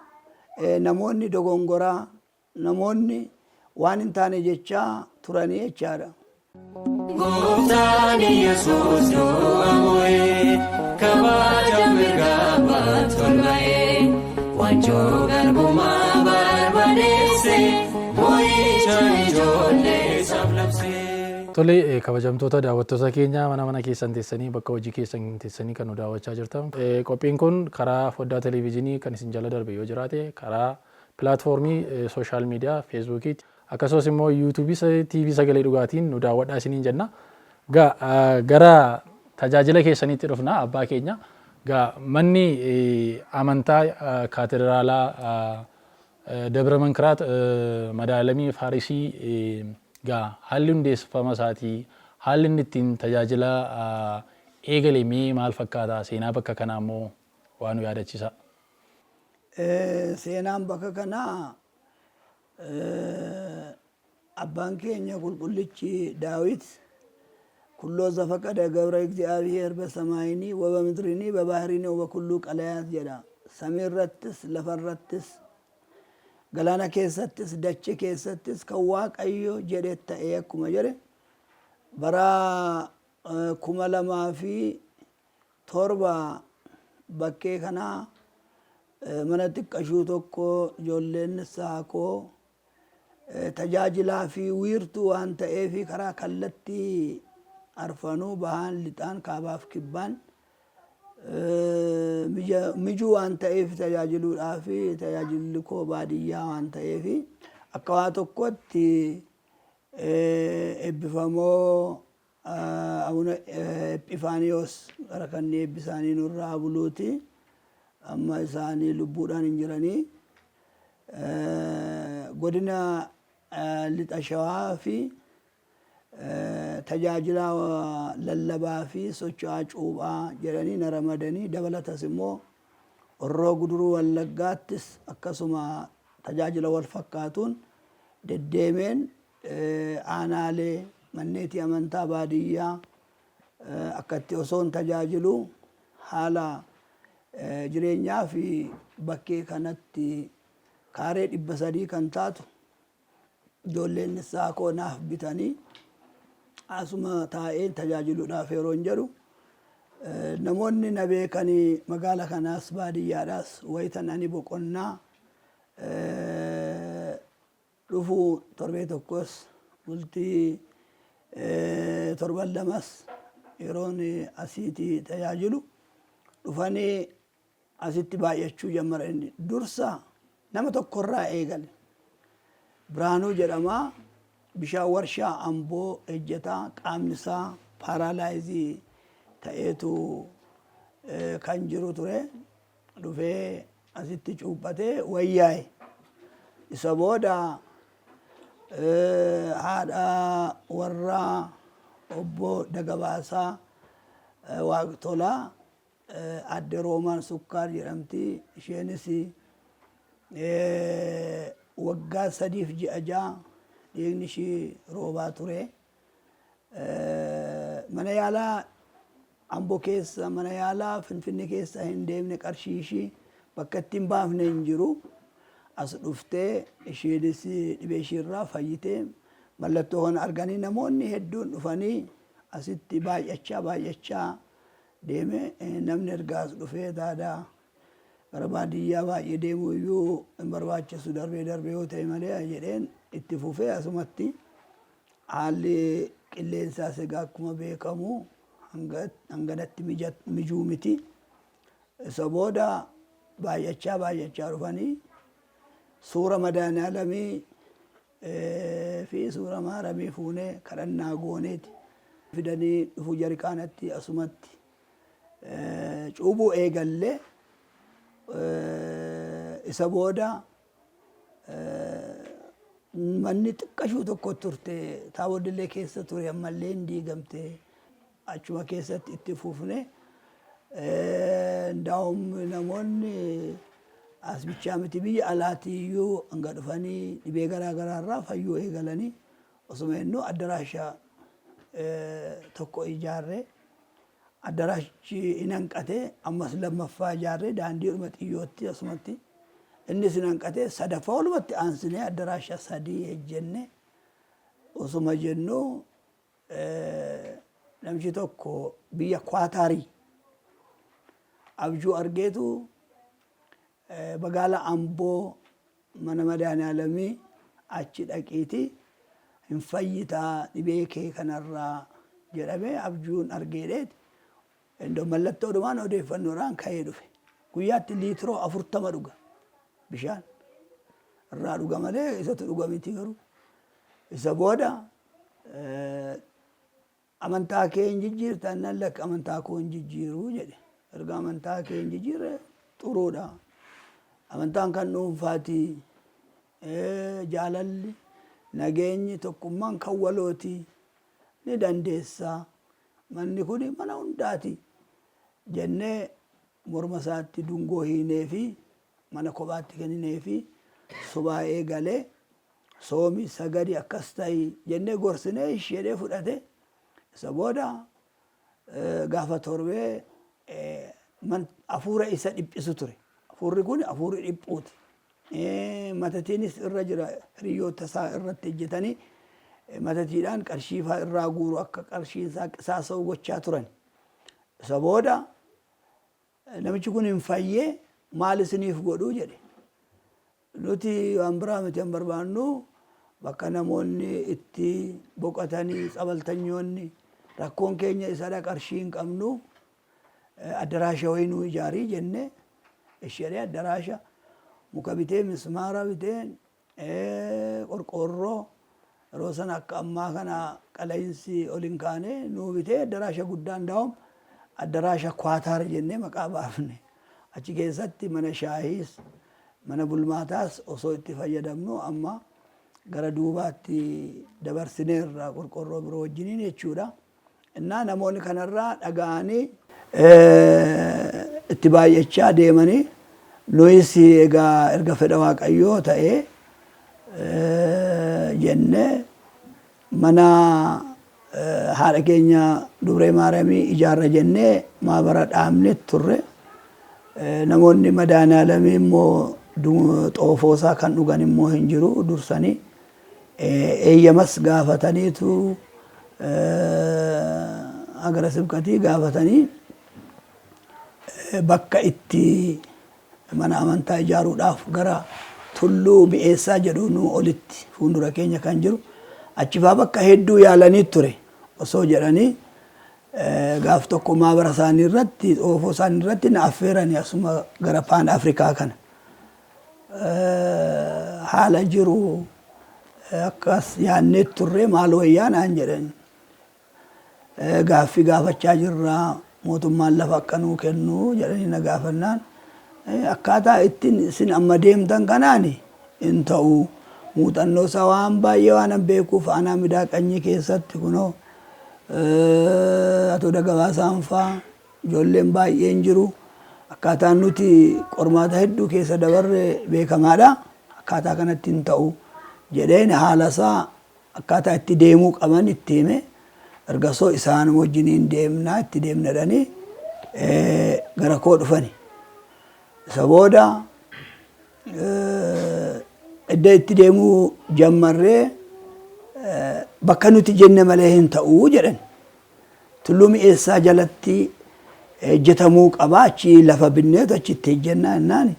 namoonni dogongoraa Namoonni waan hin taane jechaa turanii jechaadha. Gooftaan Yesuus du'a mo'ee kabaja mirga abbaatti ol ba'ee waanjoo garbummaa barbadeesse mo'icha ijoollee isaaf labse. Tole kabajamtoota daawwattoota keenya mana mana keessan teessanii bakka hojii keessan teessanii kan nu daawwachaa jirtan. Qophiin kun karaa foddaa televiizyinii kan isin jala darbe yoo jiraate karaa Pilaatfoormii sooshaal miidiyaa Feesbuukiitti akkasumas immoo Yuutuubii TV Sagalee Dhugaatiin nu daawwadhaa isiniin jenna. Gaa gara tajaajila keessaniitti dhufna abbaa keenya. Gaa manni amantaa kaatedraalaa Dabra Mankiraat Madaalamii Faarisii gaa haalli hundeeffama isaatii haalli inni ittiin tajaajila eegale mee maal fakkaata seenaa bakka kanaa immoo waa nu yaadachisaa. Seenaan bakka kanaa abbaan keenya qulqullichi Daawit kulloo zafaqada gabra Igzi'aabiheer basamaayinii wabamidrinii babaahirinii wabakulluu qalayaat jedha. Samii irrattis lafa irrattis galaana keessattis dache keessattis kan Waaqayyo jedhe ta'e akkuma jedhe bara 2007 bakkee kana mana xiqqashuu tokko ijoolleen saakoo tajaajilaa fi wiirtuu waan ta'eef karaa kallattii arfanuu bahaan lixaan kaabaaf kibbaan mijuu waan ta'eef tajaajiluudhaaf tajaajilli koo baadiyyaa waan ta'eef akka waa tokkotti eebbifamoo Abuna Ephifaaniyoos gara kanni eebbi isaanii nurra haa buluuti. Amma isaanii lubbuudhaan hin jiranii. Godina Lixa Shawaa fi tajaajila lallabaa fi socho'aa cuuphaa jedhanii na ramadanii dabalatas immoo Horroo Guduruu Wallaggaattis akkasuma tajaajila wal fakkaatuun deddeemeen aanaalee, manneetii amantaa baadiyyaa akkatti osoon tajaajiluu haala Jireenyaa fi bakkee kanatti kaaree 300 kan taatu ijoolleen isaa koo naaf bitanii asuma taa'ee tajaajiluudhaaf yeroon jedhu, namoonni na beekanii magaala kanaas baadiyyaadhaas wayitan ani boqonnaa dhufu torbee tokkos, bultii torban lamas yeroon asiiti tajaajilu dhufanii asitti baay'achuu jammaran. Dursa nama tokkorraa eegale. Biraanuu jedhama. Bishaan warshaa Amboo ejjetaa, qaamni isaa paralyze ta'eetu kan jiru ture. Dhufee asitti cuuphatee wayyaa'e. Isa booda haadha warraa obbo Dagabaasaa Waaqtolaa, Aadde Roomaan Sukkaar jedhamti. Isheenis waggaa 3f ji'a 6 dhiigni ishii roobaa ture. Mana yaalaa Ambo keessa, mana yaalaa Finfinne keessa hin deemne, qarshii ishii bakka itti hin baafne hin jiru. As dhuftee isheenis dhibee ishiirraa fayyitee mallattoo kana arganii namoonni hedduun dhufanii asitti baay'achaa baay'achaa deeme. Namni erga as dhufee taadaa gara baadiyyaa baay'ee deemuu iyyuu hin barbaachisu, darbee darbee yoo ta'e malee jedheen itti fufee asumatti. Haalli qilleensaas egaa akkuma beekamu hanganatti mijuu miti. Isa booda baay'achaa baay'achaa dhufanii suura Madaaniyaalamii fi suura Maaramii fuunee kadhannaa gooneeti fidanii dhufuu jarikaanatti asumatti cuubuu eegalle. Isa booda manni xiqqashuu tokko turte, taabodillee keessa ture, ammallee hin diigamte. Achuma keessatti itti fufne. Ndaa'um namoonni as bichaa miti, biyya alaatii iyyuu hanga dhufanii dhibee garaa garaa irraa fayyuu eegalanii osuma innuu addaraasha tokko ijaarre. Addaraashichi hin hanqate, ammas lammaffaa ijaarre daandiidhuma xiyyootti asumatti. Innis hin hanqate, sadaffaa walumatti aansinee addaraasha sadii hejjenne. Osuma jennu namichi tokko biyya Kwaataarii abjuu argeetu magaala Amboo mana Madaaniyaalamii achi dhaqiiti hin fayyitaa dhibee kee kanarraa jedhamee abjuun argeedheeti. Iddoo mallattoodhumaan odeeffannoodhaan ka'ee dhufe. Guyyaatti liitiroo 40 dhuga bishaan. Irraa dhuga malee isatu dhuga miti garuu. Isa booda amantaa kee hin jijjiirta nan lakki, amantaa koo hin jijjiiruu jedhe. Erga amantaa kee hin jijjiirre xuruudha. Amantaan kan dhuunfaati. Jaalalli, nageenyi, tokkummaan kan walooti. Ni dandeessa. Manni kun mana hundaati jennee morma isaatti dungoo hiinee fi mana kophaatti kenninee fi subaa'ee galee, soomi, sagadi, akkas ta'i jennee gorsinee ishi jedhee fudhate. Isa booda gaafa torbee hafuura isa dhiphisu ture. Hafuurri kun hafuurri dhiphuuti. Matatiinis irra jira, hiriyoota isaa irratti hojjetanii matatiidhaan qarshii faa irraa guuru, akka qarshiin isaa qisaasa'u gochaa turan. Isa booda namichi kun hin fayyee, maal isiniif godhuu jedhe. Nuti waan biraa miti hin barbaannu, bakka namoonni itti boqotanii tsabaltanyoonni, rakkoon keenya isadha, qarshii hin qabnu, addaraasha wayii nuu ijaarii jenne. Ishee addaraasha muka bitee, mismaara bitee, qorqoorroo yeroo sana akka ammaa kana qala'iinsi ol hin kaane nuu bitee, addaraasha guddaan daa'um addaraasha Kwaataar jennee maqaa baafne. Achi keessatti mana shaahiis mana bulmaataas osoo itti fayyadamnu amma gara duubaatti dabarsineerra qorqoorroo biroo wajjiniin jechuudha. Innaa namoonni kanarraa dhaga'anii itti baay'achaa deemanii, nuyis egaa erga fedha Waaqayyoo ta'ee jennee mana haadha keenya Dubree Maariyaamii ijaarra jennee maabara dhaabne turre. Namoonni madaanaalamii immoo xoofoosaa kan dhugan immoo hin jiru dursanii eeyyamas gaafataniitu hagara sibkatii gaafatanii bakka itti mana amantaa ijaaruudhaaf gara tulluu mi'eessaa jedhu nu olitti fuuldura keenya kan jiru achifaa bakka hedduu yaalanii ture osoo jedhanii gaaf tokko maabara isaanii irratti xoofoo isaanii irratti na affeeranii asuma gara Paan Afrikaa kana. Haala jiru akkas yaannee turre, maal wayyaa naan jedhan. Gaaffii gaafachaa jirra, mootummaan lafa akka nuu kennu jedhanii na gaafannaan, akkaataa ittiin isin amma deemtan kanaan hin ta'u. Muuxannoo isaa waan baay'ee waan beekuuf aanaa Midaa Qanyii keessatti kunoo Atoo Dagabaasaan faa ijoolleen baay'een jiru. Akkaataan nuti qormaata hedduu keessa dabarre beekamaadha. Akkaataa kanatti hin ta'u jedheen haala isaa akkaataa itti deemuu qaban itti hime. Ergasoo isaan wajjiniin deemnaa itti deemna jedhanii gara koo dhufani. Isa booda edda itti deemuu jammarree bakka nuti jenne malee hin ta'u jedhan. Tulluu Mi'eessaa jalatti hojjetamuu qaba, achi lafa binneetu achitti hojjennaa jennaan,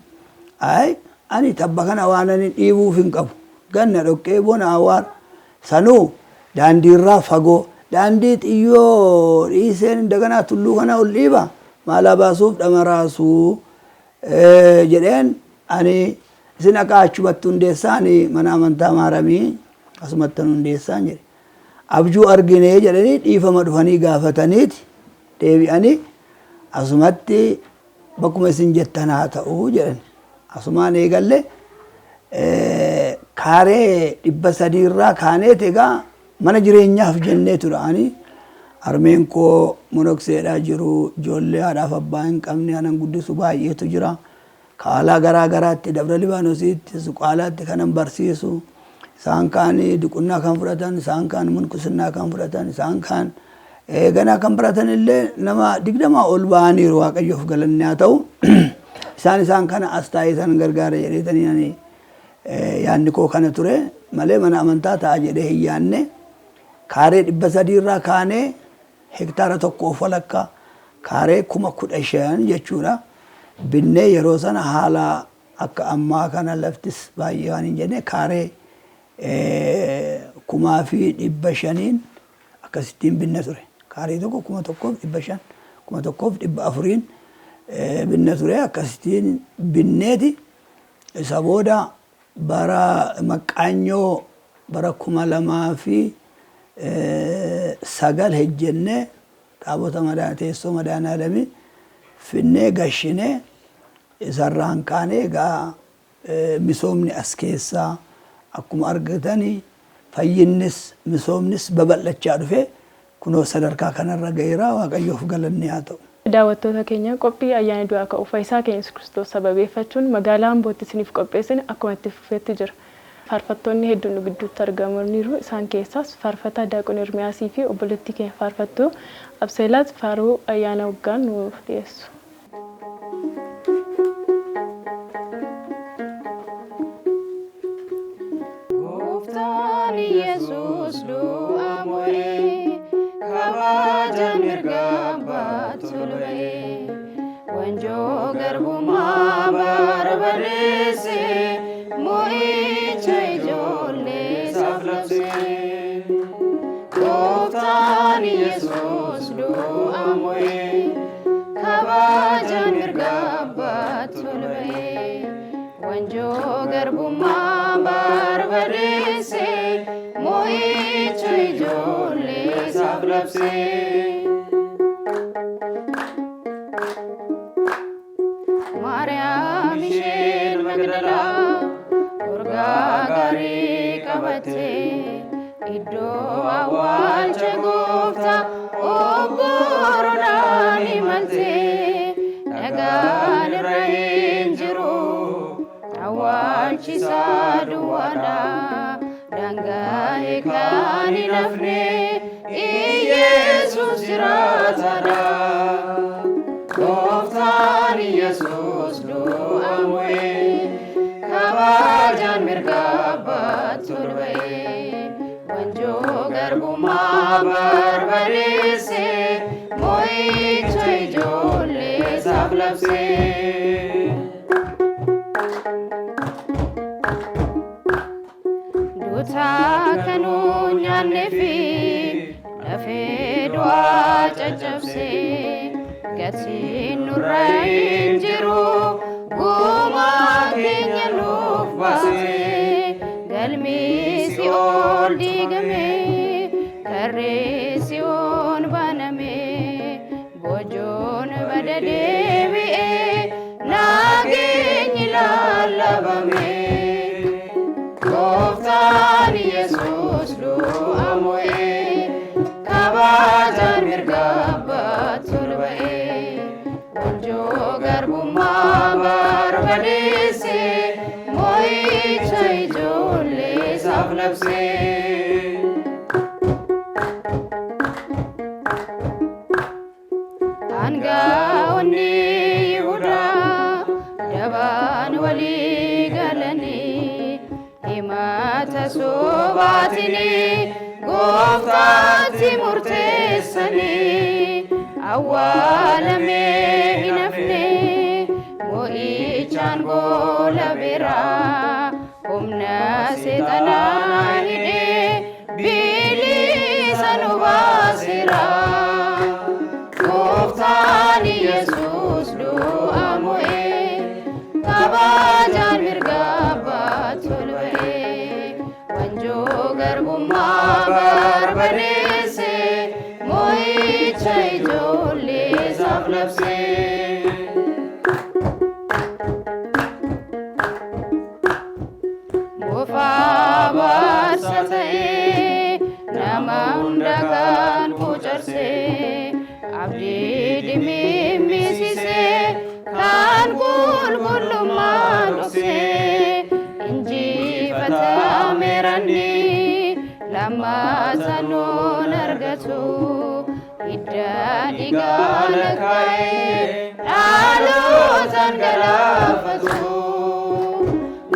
ayi, ani tabba kana waan ani dhiibuuf hin qabu. Ganna dhoqqee, bona awwaara, sanuu daandiirraa fagoo, daandii xiyyoo dhiiseen indaganaa tulluu kana ol dhiiba maalaa baasuuf dhama raasuu jedheen, ani isin akka achumatti hundeessaa, ani mana amantaa Maaramii asumattan hundeessaan jedhe. Abjuu arginee jedhanii dhiifama dhufanii gaafataniiti deebi'anii asumatti bakkuma isin jettan haa ta'u jedhan. Asumaan eegalle, kaaree 300 irraa kaaneet egaa mana jireenyaaf jennee ture. Ani harmeen koo monokseedhaa jiru, ijoollee haadhaaf abbaa hin qabne anan guddisu baay'eetu jira. Kaalaa garaa garaatti, Dabra Libaanosiitti, Suqaalaatti kanan barsiisu, isaan kaan diqunnaa kan fudhatan, isaan kaan munkusinnaa kan fudhatan, isaan kaan ganaa kan baratan illee nama 20 ol ba'aniiru, Waaqayyoof galanni haa ta'u. Isaan kana as taa'ee isaan gargaara jedheetanii ani yaadni koo kana ture malee mana amantaa ta'a jedhee hin yaadne. Kaaree 300 irraa kaanee hektaara tokkoof walakkaa, kaaree 15,000 jechuudha. Binnee yeroo sana haala akka ammaa kana laftis baay'ee waan hin jenne kaaree 5,500n akkasittiin binna ture. Kaaree tokko 1,500, 1,400n binna ture, akkasittiin binneeti. Isa booda bara maqqaanyoo bara 2009 hejjennee taabota madaa teessoo madaanaalamii finnee gashinee isarraan kaanee egaa misoomni as keessaa akkuma argatanii fayyinnis misoomnis babal'achaa dhufe, kunoo sadarkaa kanarra ga'eera, Waaqayyoof galanni haa ta'u. Daawwattoota keenya, qophii ayyaana du'aa ka'uu Fayyisaa keenya Yesuus Kiristoos sababeeffachuun magaalaa Ambootti isiniif qopheessine akkuma itti fufetti jira. Faarfattoonni hedduun nu gidduutti argamaniiru. Isaan keessaas faarfataa Daaqon Ermiyaasii fi obboleettii keenya faarfattuu Abseelaat faaruu ayyaana waggaa nuuf dhiyeessu. Gooftaan Yesuus du'a mo'ee, kabaja mirga abbaatti ol ba'ee, wanjoo garbummaa barbadeesse, mo'icha ijoollee isaaf labse. Gooftaan Yesuus du'a mo'ee, kabaja mirga abbaatti ol ba'ee, wanjoo garbummaa barbadeesse, mo'icha ijoollee isaaf labse. Maariyaam isheen Magdalaa urgaa gaarii qabattee iddoo awwaalcha gooftaa obboroodhaan imaltee, dhagaan irra hin jiru, awwaalchi isaa duwwaadha, daangaa'ee kan hin hafne Iyeesus jiraataadha. Gooftaan Yesuus du'a mo'ee kabajaan mirga abbaatti ol ba'ee wanjoo garbummaa barbadeesse mo'icha ijoollee isaaf labsee. Duutaa kan nu nyaannee fi lafee du'aa caccabsee gatiin nurra hin jiru gumaa keenya nuuf baasee galmi si'ool diigame karri si'oon baname bojoon bada deebi'ee nageenyi lallabame. Gooftaan Yesuus du'a mo'ee kabajaan mirga abbaatti ol ba'ee wanjoo garbummaa barbadeesse mo'icha ijoollee isaaf labsee. Aangaa'onni Yihudaa dabaan walii galanii himata sobaatiin gooftaatti murteessanii awwaalamee hin hafne mo'ichaan goola biraa humna seexanaa hidhee bilisa nu baaseera. Gooftaan Yesuus du'a mo'ee kabajaan mirga abbaatti ol ba'ee wanjoo garbummaa barbadeesse mo'icha ijoollee isaaf labsee. Moofaa baarsa ta'ee nama hunda kan quucarsee abdii dimimmisisee kan qulqullummaa dhoksee injifatameeranni lammata nuun argatu hidda dhiigaa lakkaa'ee dhalootaan galaafatu.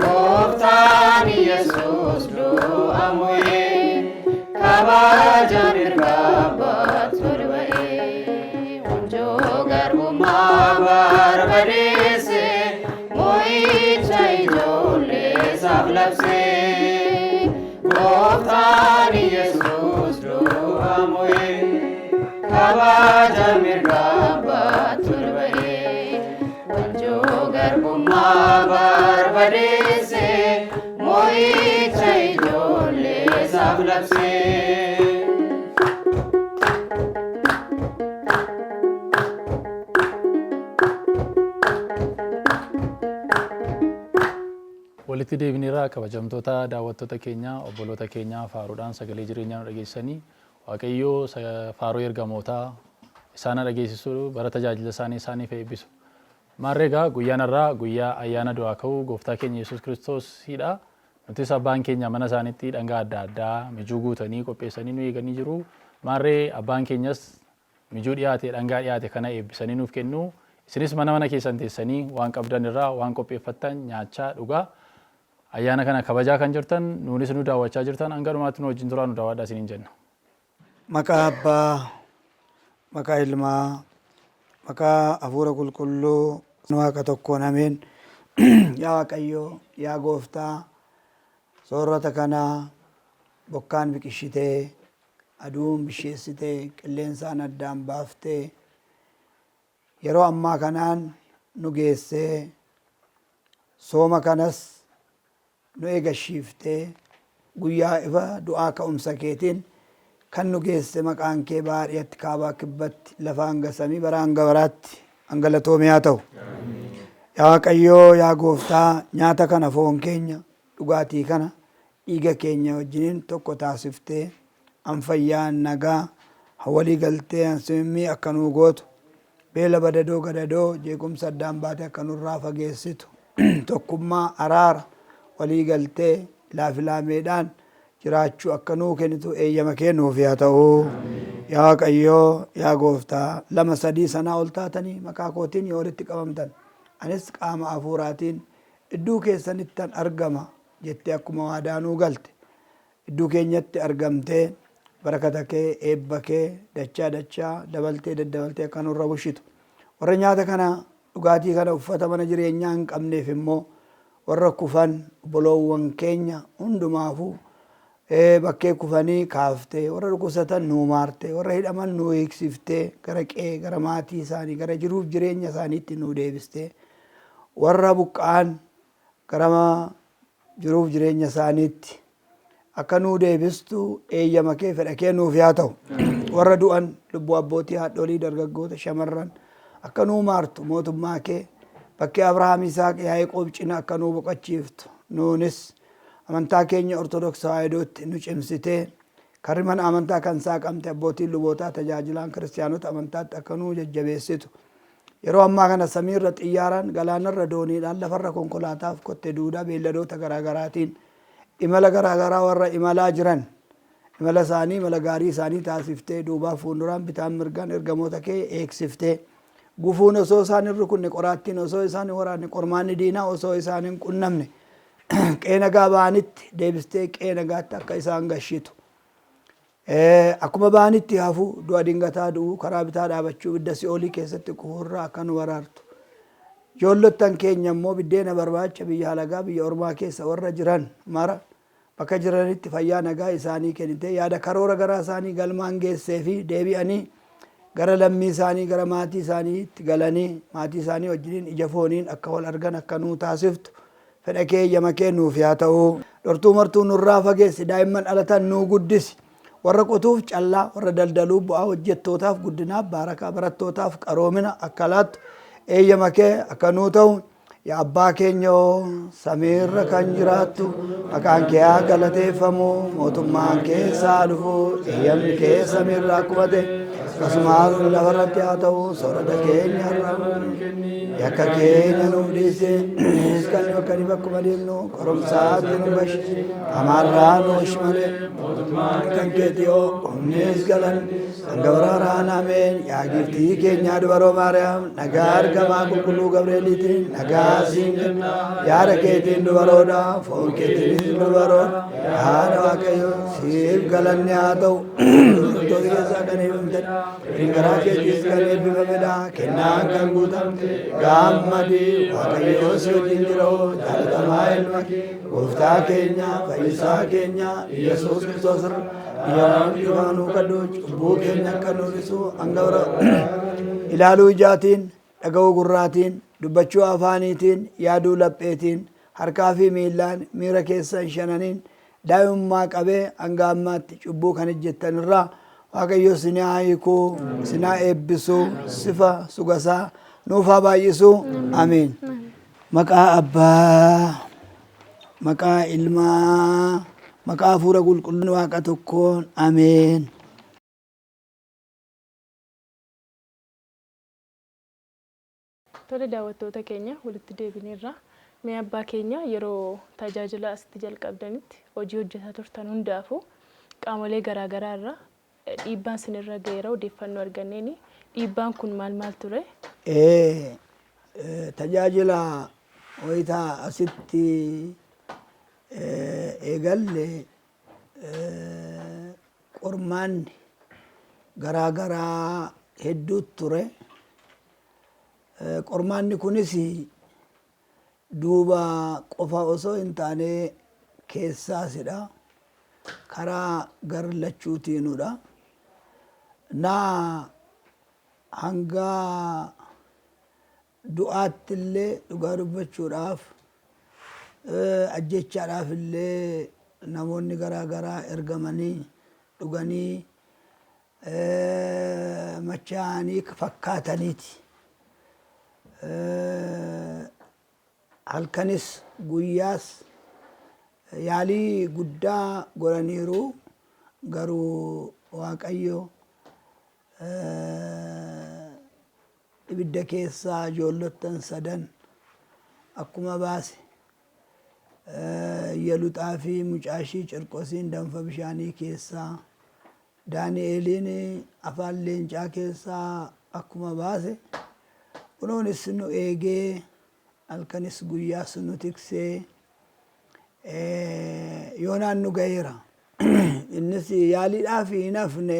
Gooftaan Yesuus du'a mo'ee kabajaan mirga abbaatti ol ba'ee wanjoo garbummaa barbadeesse mo'icha ijoollee isaaf labsee. Gooftaan Yesuus du'a mo'ee kabajaan mirga abbaatti ol ba'ee wanjoo garbummaa barbadeesse mo'icha ijoollee isaaf labsee. Walitti deebineerraa kabajamtoota daawwattoota keenyaa, obboloota keenyaa faaruudhaan sagalee jireenyaa nu dhageessanii Waaqayyoo faaruu ergamootaa isaan dhageessisu bara tajaajila isaanii isaaniif eebbisu. Maarree egaa guyyaan har'aa guyyaa ayyaana du'aa ka'uu gooftaa keenya Yesuus Kiristoosidha. Nutis abbaan keenya mana isaaniitti dhangaa adda addaa mijuu guutanii qopheessanii nu eeganii jiru. Maarree abbaan keenyas mijuu dhiyaate dhangaa dhiyaate kana eebbisanii nuuf kennu. Isinis mana mana keessan teessanii waan qabdan irraa waan qopheeffattan nyaachaa dhugaa. Ayyaana kana kabajaa kan jirtan nuunis nu daawwachaa jirtan hanga dhumaatti nu wajjin turaa nu daawwadhaa isiniin jenna. Maqaa Abbaa, maqaa Ilmaa, maqaa Hafuura Qulqulluu Waaqa tokkoon ameen. Yaa Waaqayyo, yaa Gooftaa, soorata kana bokkaan biqishitee, aduun bisheessitee, qilleensaan addaan baaftee, yeroo ammaa kanaan nu geessee, sooma kanas nu eegashiiftee, guyyaa ifa du'aa ka'umsa keetiin kan nu geesse maqaan kee baadiyyaatti, kaabaa, kibbatti, lafa hanga samii bara hanga baraatti hangalatoomee haa ta'u. Yaa Waaqayyoo, yaa Gooftaa, nyaata kana foon keenya, dhugaatii kana dhiiga keenya wajjiniin tokko taasiftee an fayyaa nagaa walii galtee an simimmii akka nuu gootu, beela badadoo gadadoo jeequmsa addaan baate akka nurraa fageessitu, tokkummaa araara walii galtee laafilaameedhaan jiraachuu akka nuu kennitu eeyyama kee nuuf haa ta'u. Yaa Waaqayyoo, yaa Gooftaa, lama sadii sanaa ol taatanii maqaa kootiin yoo walitti qabamtan Anis qaama hafuuraatiin idduu keessanittan argama jettee akkuma waadaa nuu galte. Idduu keenyatti argamtee barakata kee, eebba kee dachaa dachaa dabaltee daddabaltee akka nurra bushitu. Warra nyaata kana, dhugaatii kana, uffata mana jireenyaa hin qabneef immoo warra kufan obboloowwan keenya hundumaafuu bakkee kufanii kaaftee, warra dhukkubsatan nuu maartee, warra hidhaman nuu hiiksiftee, gara qe'ee, gara maatii isaanii, gara jiruuf jireenya isaaniitti nuu deebistee, warra buqqa'an gara jiruuf jireenya isaaniitti akka nuu deebistu eeyyama kee, fedha kee nuuf yaa ta'u. Warra du'an, lubbuu abbootii, haadholii, dargaggoota, shamarran akka nuu maartu, mootummaa kee bakkee Abrahaam, Yisaaq, Yaaqoob cina akka nuu boqochiiftu, nuunis amantaa keenya Ortodoks Tawaahidootti nu cimsitee, karri mana amantaa kan saaqamte abbootiin lubootaa tajaajilaan kiristiyaanota amantaatti akka nuu jajjabeessitu. Yeroo ammaa kana samiirra xiyyaaraan, galaanarra dooniidhaan, lafarra konkolaataaf kotte duudaa beelladoota garaagaraatiin imala garaagaraa warra imalaa jiran imala isaanii imala gaarii isaanii taasiftee, duubaaf fuulduraan, bitaan mirgaan ergamoota kee eegsiftee, gufuun osoo isaan hin rukunne, qoraattiin osoo isaan hin waraanne, qormaanni diinaa osoo isaan hin qunnamne, qe'ee nagaa ba'anitti deebistee qe'ee nagaatti akka isaan gashitu. Akkuma ba'anitti hafu, du'a dingataa du'uu, karaa bitaa dhaabachuu, ibidda si'oolii keessatti kufuurraa akka nu baraartu. Ijoollottan keenya immoo biddeena barbaacha biyya halagaa, biyya ormaa keessa warra jiran mara bakka jiranitti fayyaa nagaa isaanii kennitee, yaada karoora garaa isaanii galmaan geessee fi deebi'anii gara lammii isaanii, gara maatii isaaniitti galanii maatii isaanii wajjiniin ija fooniin akka wal argan akka nuu taasiftu fedha kee, eeyyama kee nuuf yaa ta'u. Dhortuu martuu nurraa fageessi, daa'imman dhalatan nuu guddisi. Warra qotuuf callaa, warra daldaluu bu'aa, hojjettootaaf guddinaaf baarakaa, barattootaaf qaroomina akka laattu eeyyama kee akka nuu ta'u. Yaa Abbaa keenya samiirra kan jiraattu, maqaan kee haa galateeffamu, mootummaan kee haa dhufu, eeyyamni kee samiirra akkuma ta'e akkasumas lafarratti haa ta'u. Soorata keenya har'a yakka keenya nuuf dhiisi, kan nu akka akkuma deemnu qorumsaatti nu bashi, hamaarraa nu oolchi malee, kan keetii hoo humnis galan hanga baraaraan, ameen. Yaa giiftii keenyaa dubaroo Maariyaam, nagaa argamaa qulqulluu Gabreeliitiin nagaa siin jenna. Yaada keetiin dubaroodha, foon keetiinis dubaroodha. Haadha Waaqayyo, siif galanni haa ta'u. Dubartoota keessaa kan eebbifamte, firiin garaa keetiis kan eebbifamedha. Kennaan kan guutamte gammadi, Waaqayyo si wajjin jira. Jaalatamaa ilma kee, gooftaa keenya, fayyisaa keenya Yesuus Kiristoos irra dhiifama nuu kadhu, cubbuu keenya akka nu dhisu hanga bara. Ilaaluu ijaatiin, dhaga'uu gurraatiin, dubbachuu afaaniitiin, yaaduu lapheetiin, harkaa fi miillaan, miira keessan shananiin daa'imummaa qabee hanga ammaatti cubbuu kan hojjettan irraa Waaqayyo isin haa hiikuu, isin haa eebbisuu, sifa sugasaa nuuf haa baay'isuu. Ameen. Maqaa Abbaa, maqaa Ilmaa, maqaa Hafuura Qulqulluun Waaqa tokkoon, ameen. Tole, daawwattoota keenya, walitti deebineerra. Mee abbaa keenya, yeroo tajaajila asitti jalqabdanitti hojii hojjetaa turtan hundaafuu qaamolee garaagaraa irraa dhiibbaan sinirra ga'eera odeeffannoo arganneeni. Dhiibbaan kun maal maal ture? Tajaajila wayitaa asitti eegalle qormaanni garaagaraa hedduutu ture. Qormaanni kunis duuba qofa osoo hin taane keessaasidha. Karaa gar lachuutiinudha. Naa hanga du'aatti illee, dhugaa dubbachuudhaaf, ajjechaadhaaf illee namoonni garaa garaa ergamanii dhuganii machaa'anii fakkaataniiti. Halkanis guyyaas yaalii guddaa godhaniiru, garuu Waaqayyo ibidda keessaa ijoollottan sadan akkuma baase, Iyeluxaa fi mucaashii Cirqosiin danfa bishaanii keessaa, Daani'eliin afaan leencaa keessaa akkuma baase, kunuunis nu eegee. Halkanis guyyaas nu tiksee yoonaan nu ga'eera. Innis yaaliidhaaf hin hafne,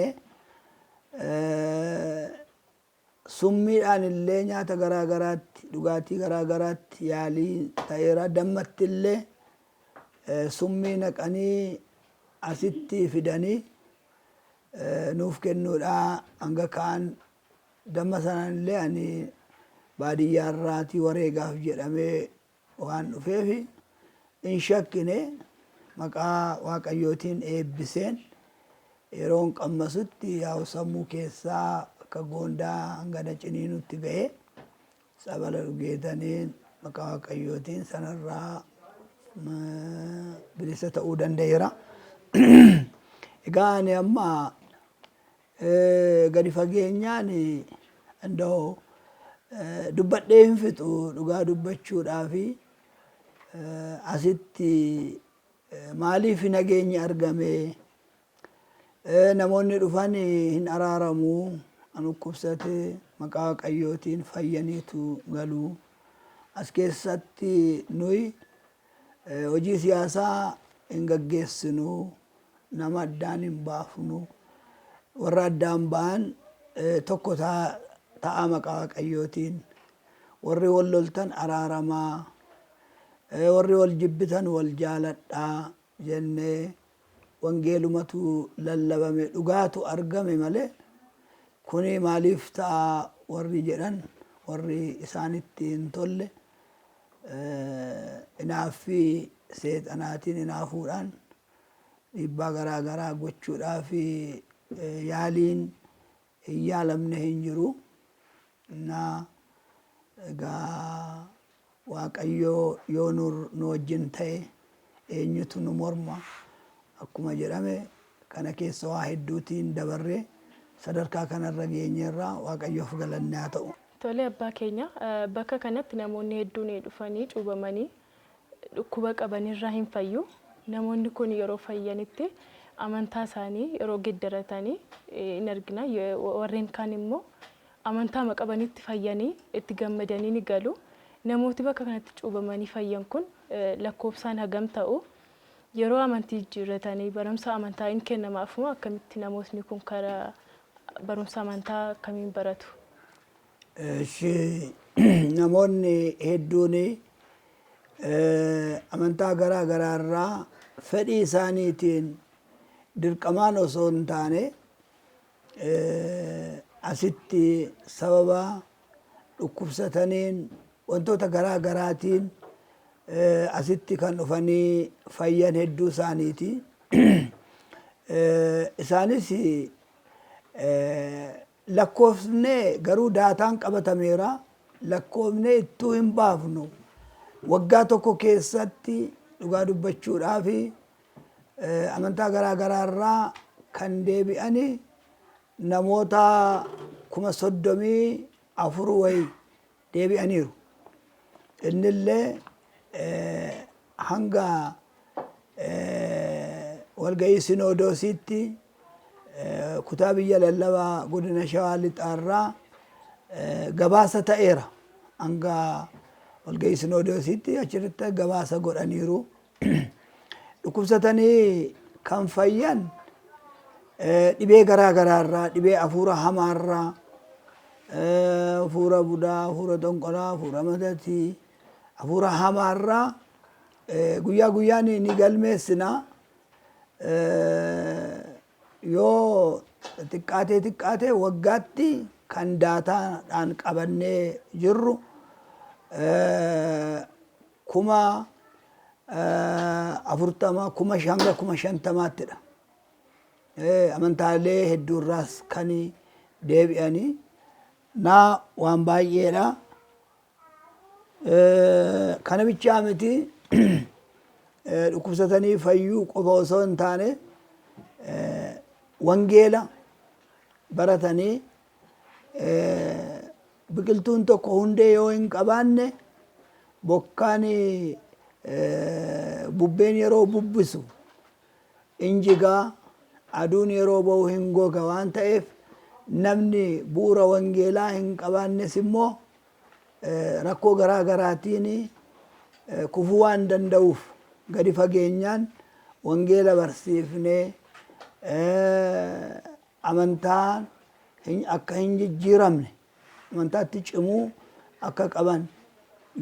summiidhaan illee nyaata garaa garaatti, dhugaatii garaa garaatti yaalii ta'eera. Dammatti illee summii naqanii asitti fidanii nuuf kennuudhaa hanga ka'an, damma sanaan illee ani baadiyyaarraatii wareegaaf jedhamee waan dhufeef hin shakkine. Maqaa Waaqayyootiin eebbiseen yeroon qammasutti yaa'u sammuu keessaa akka goondaa hanga na ciniinutti ga'ee tsabala dhugeetaniin maqaa Waaqayyootiin sanarraa bilisa ta'uu danda'eera. Egaa ani amma gadi fageenyaan indoo dubbadhee hin fixu. Dhugaa dubbachuudhaafi asitti maaliif nageenyi argame? Namoonni dhufan hin araaramu, an dhukkubsate maqaa Waaqayyootiin fayyaniitu galu. As keessatti nuyi hojii siyaasaa hin gaggeessinu, nama addaan hin baafnu. Warra addaan ba'an tokko ta'a maqaa Waaqayyootiin. Warri wal loltan araaramaa, warri wal jibbitan wal jaaladhaa jennee wangeelumatu lallabame, dhugaatu argame malee kuni maaliif ta'a warri jedhan, warri isaanitti hin tolle inaaffii seexanaatiin inaafuudhaan dhiibbaa garaa garaa gochuudhaaf yaaliin hin yaalamne hin jiru. Na egaa Waaqayyo yoo nu wajjin ta'e eenyutu nu morma akkuma jedhame, kana keessa waa hedduutiin dabarree sadarkaa kanarra geenyeerra. Waaqayyoof galanni haa ta'u. Tole abbaa keenya, bakka kanatti namoonni hedduun dhufanii cuubamanii dhukkuba qabanirraa hin fayyu. Namoonni kun yeroo fayyanitti amantaa isaanii yeroo geeddaratanii hin argina. Warreen kaan immoo amantaama qabanitti fayyanii itti gammadanii ni galu. Namooti bakka kanatti cuubamanii fayyan kun lakkoofsaan hagam ta'u? Yeroo amantii jijjiirratanii barumsa amantaa hin kennamaaf moo akkamitti namootni kun karaa barumsa amantaa akkamiin baratu? Namoonni hedduun amantaa garaa garaarraa fedhii isaaniitiin, dirqamaan osoo hin taane, asitti sababa dhukkubsataniin, wantoota garaa garaatiin asitti kan dhufanii fayyan hedduu isaaniiti. Isaanis lakkoofsnee garuu daataan qabatameera. Lakkoofnee ittuu hin baafnu. Waggaa tokko keessatti dhugaa dubbachuudhaaf amantaa garaa garaarraa kan deebi'ani namoota 34,000 wayi deebi'aniiru. Innillee hanga walga'ii sinoodoosiitti kutaa biyya lallabaa godina Shawaa Lixaarraa gabaasa ta'eera. Hanga walga'ii sinoodoosiitti achirratti gabaasa godhaniiru. Dhukkubsatanii kan fayyan dhibee garaa garaarraa, dhibee hafuura hamaarraa, hafuura budaa, hafuura xonqolaa, hafuura matatii, hafuura hamaarraa guyyaa guyyaan ni galmeessina. Yoo xiqqaatee xiqqaatee waggaatti kan daataadhaan qabannee jirru 40,000, hanga 50,000ttidha. Amantaalee hedduurraas kan deebi'anii naa waan baay'eedha. Kana bichaa miti, dhukkubsatanii fayyuu qofa osoo hin taane wangeela baratanii, biqiltuun tokko hundee yoo hin qabaanne bokkaan bubbeen yeroo bubbisu hin jigaa, aduun yeroo ba'u hin goga waan ta'eef, namni bu'uura wangeelaa hin qabaannes immoo Rakkoo garaa garaatiin kufuu waan danda'uuf gadi fageenyaan wangeela barsiifnee, amantaan akka hin jijjiiramne, amantaatti cimuu akka qaban,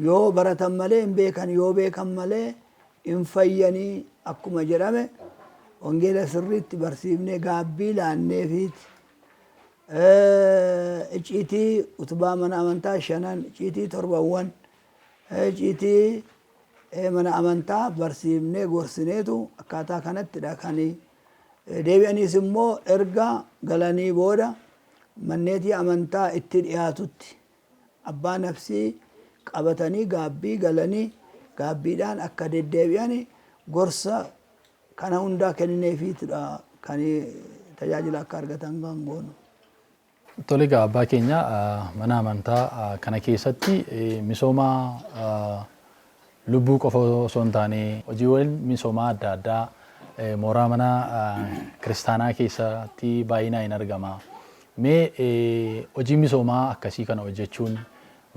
yoo baratan malee hin beekan, yoo beekan malee hin fayyanii akkuma jedhame, wangeela sirriitti barsiifnee gaabbii laanneefiiti. Icciitii utubaa mana amantaa shanan, icciitii torbawwan, icciitii mana amantaa barsiifnee gorsineetu akkaataa kanattidha kan deebi'aniis immoo erga galanii booda manneetii amantaa itti dhiyaatutti abbaa nafsii qabatanii gaabbii galanii gaabbiidhaan akka deddeebi'an gorsa kana hundaa kennineefiitudha kan tajaajila akka argatan kan goonu. Tole egaa, abbaa keenya, mana amantaa kana keessatti misooma lubbuu qofa osoo hin taane hojiiwwan misoomaa adda addaa mooraa mana kiristaanaa keessatti baay'inaan hin argama. Mee hojii misoomaa akkasii kana hojjechuun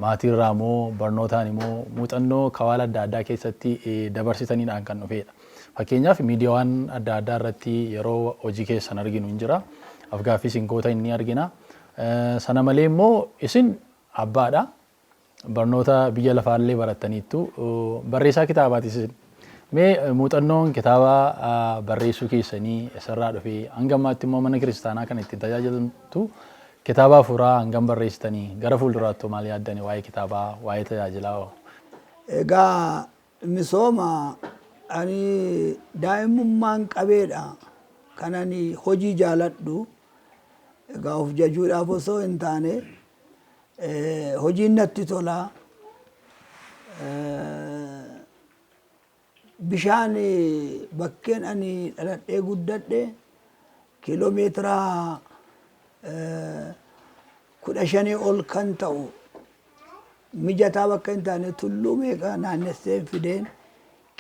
maatiirraa moo barnootaan immoo muuxannoo kawaala adda addaa keessatti dabarsitaniidhaan kan dhufedha? Fakkeenyaaf, miidiyaawwan adda addaa irratti yeroo hojii keessan arginu hin jira. Afgaaffii isin gootan ni argina. Sana malee immoo isin abbaadha. Barnoota biyya lafaallee barattaniittu. Barreessaa kitaabaatiis isin. Mee muuxannoon kitaaba barreessuu keessanii eessarraa dhufee? Hanga ammaatti immoo mana kiristaanaa kan ittiin tajaajilamtu kitaaba hafuuraa hangam barreessitanii? Gara fuulduraatti maal yaaddani waa'ee kitaabaa, waa'ee tajaajilaa hoo? Egaa misooma ani daa'imummaan qabeedha kan ani hojii jaaladhu. Egaa of jajuudhaaf osoo hin taane, hojiin natti tola. Bishaan bakkeen ani dhaladhee guddadhe kiiloomeetira 15 ol kan ta'u, mijataa bakka hin taane, tulluu meeqa naannessee fideen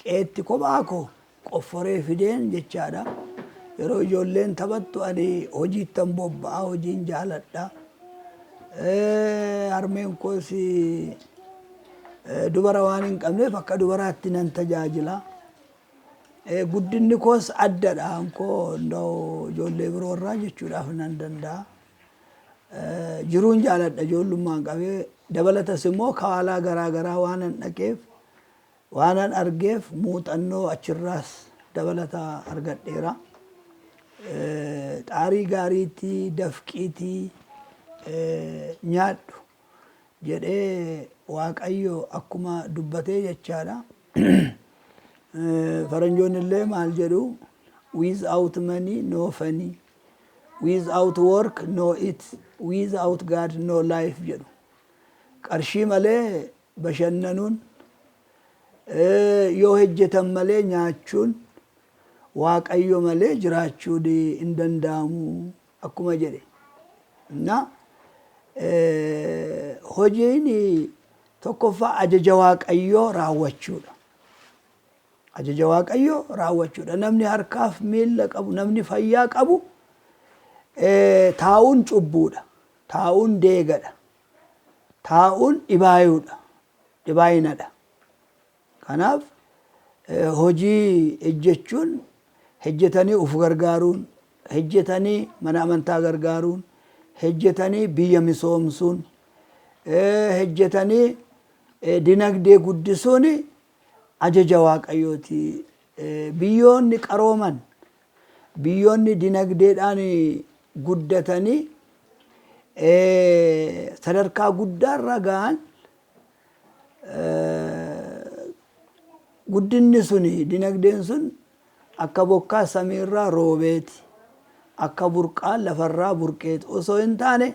qeetti kophaa koo qofforee fideen jechaadha. Yeroo ijoolleen taphattu ani hojiittan bobba'a, hojiin jaaladha. Harmeen koos dubara waan hin qabneef akka dubaraatti nan tajaajila. Guddinni koos addadha. Koo nda'u ijoollee biroo irraa jechuudhaaf nan danda'a. Jiruun jaaladha ijoollummaan qabee, dabalatas immoo kawaalaa garaa garaa waanan dhaqeef, waanan argeef, muuxannoo achirraas dabalata argadheera. Xaarii gaariitii dafqiitii nyaadhu jedhee Waaqayyo akkuma dubbatee jechaadha. Faranjoonni illee maal jedhu? "Without money no funny, without work no eat, without God no life" jedhu. Qarshii malee bashannanuun, yoo hojjetan malee nyaachuun, Waaqayyo malee jiraachuun hin danda'amu akkuma jedhe. Na hojiin tokkoffaa ajaja Waaqayyoo raawwachuudha. Ajaja Waaqayyoo raawwachuudha. Namni harkaaf miilla qabu, namni fayyaa qabu taa'uun cubbuudha. Taa'uun deegadha. Taa'uun dhibaayuudha. Dhibaayinadha. Kanaaf hojii hojjechuun, hojjetanii of gargaaruun, hojjetanii mana amantaa gargaaruun, hojjetanii biyya misoomsuun, hojjetanii dinagdee guddisuun ajaja Waaqayyooti. Biyyoonni qarooman, biyyoonni dinagdeedhaan guddatanii sadarkaa guddaarra ga'an, guddinni suni, dinagdeen sun akka bokkaa samiirraa roobeeti, akka burqaa lafarraa burqeeti osoo hin taane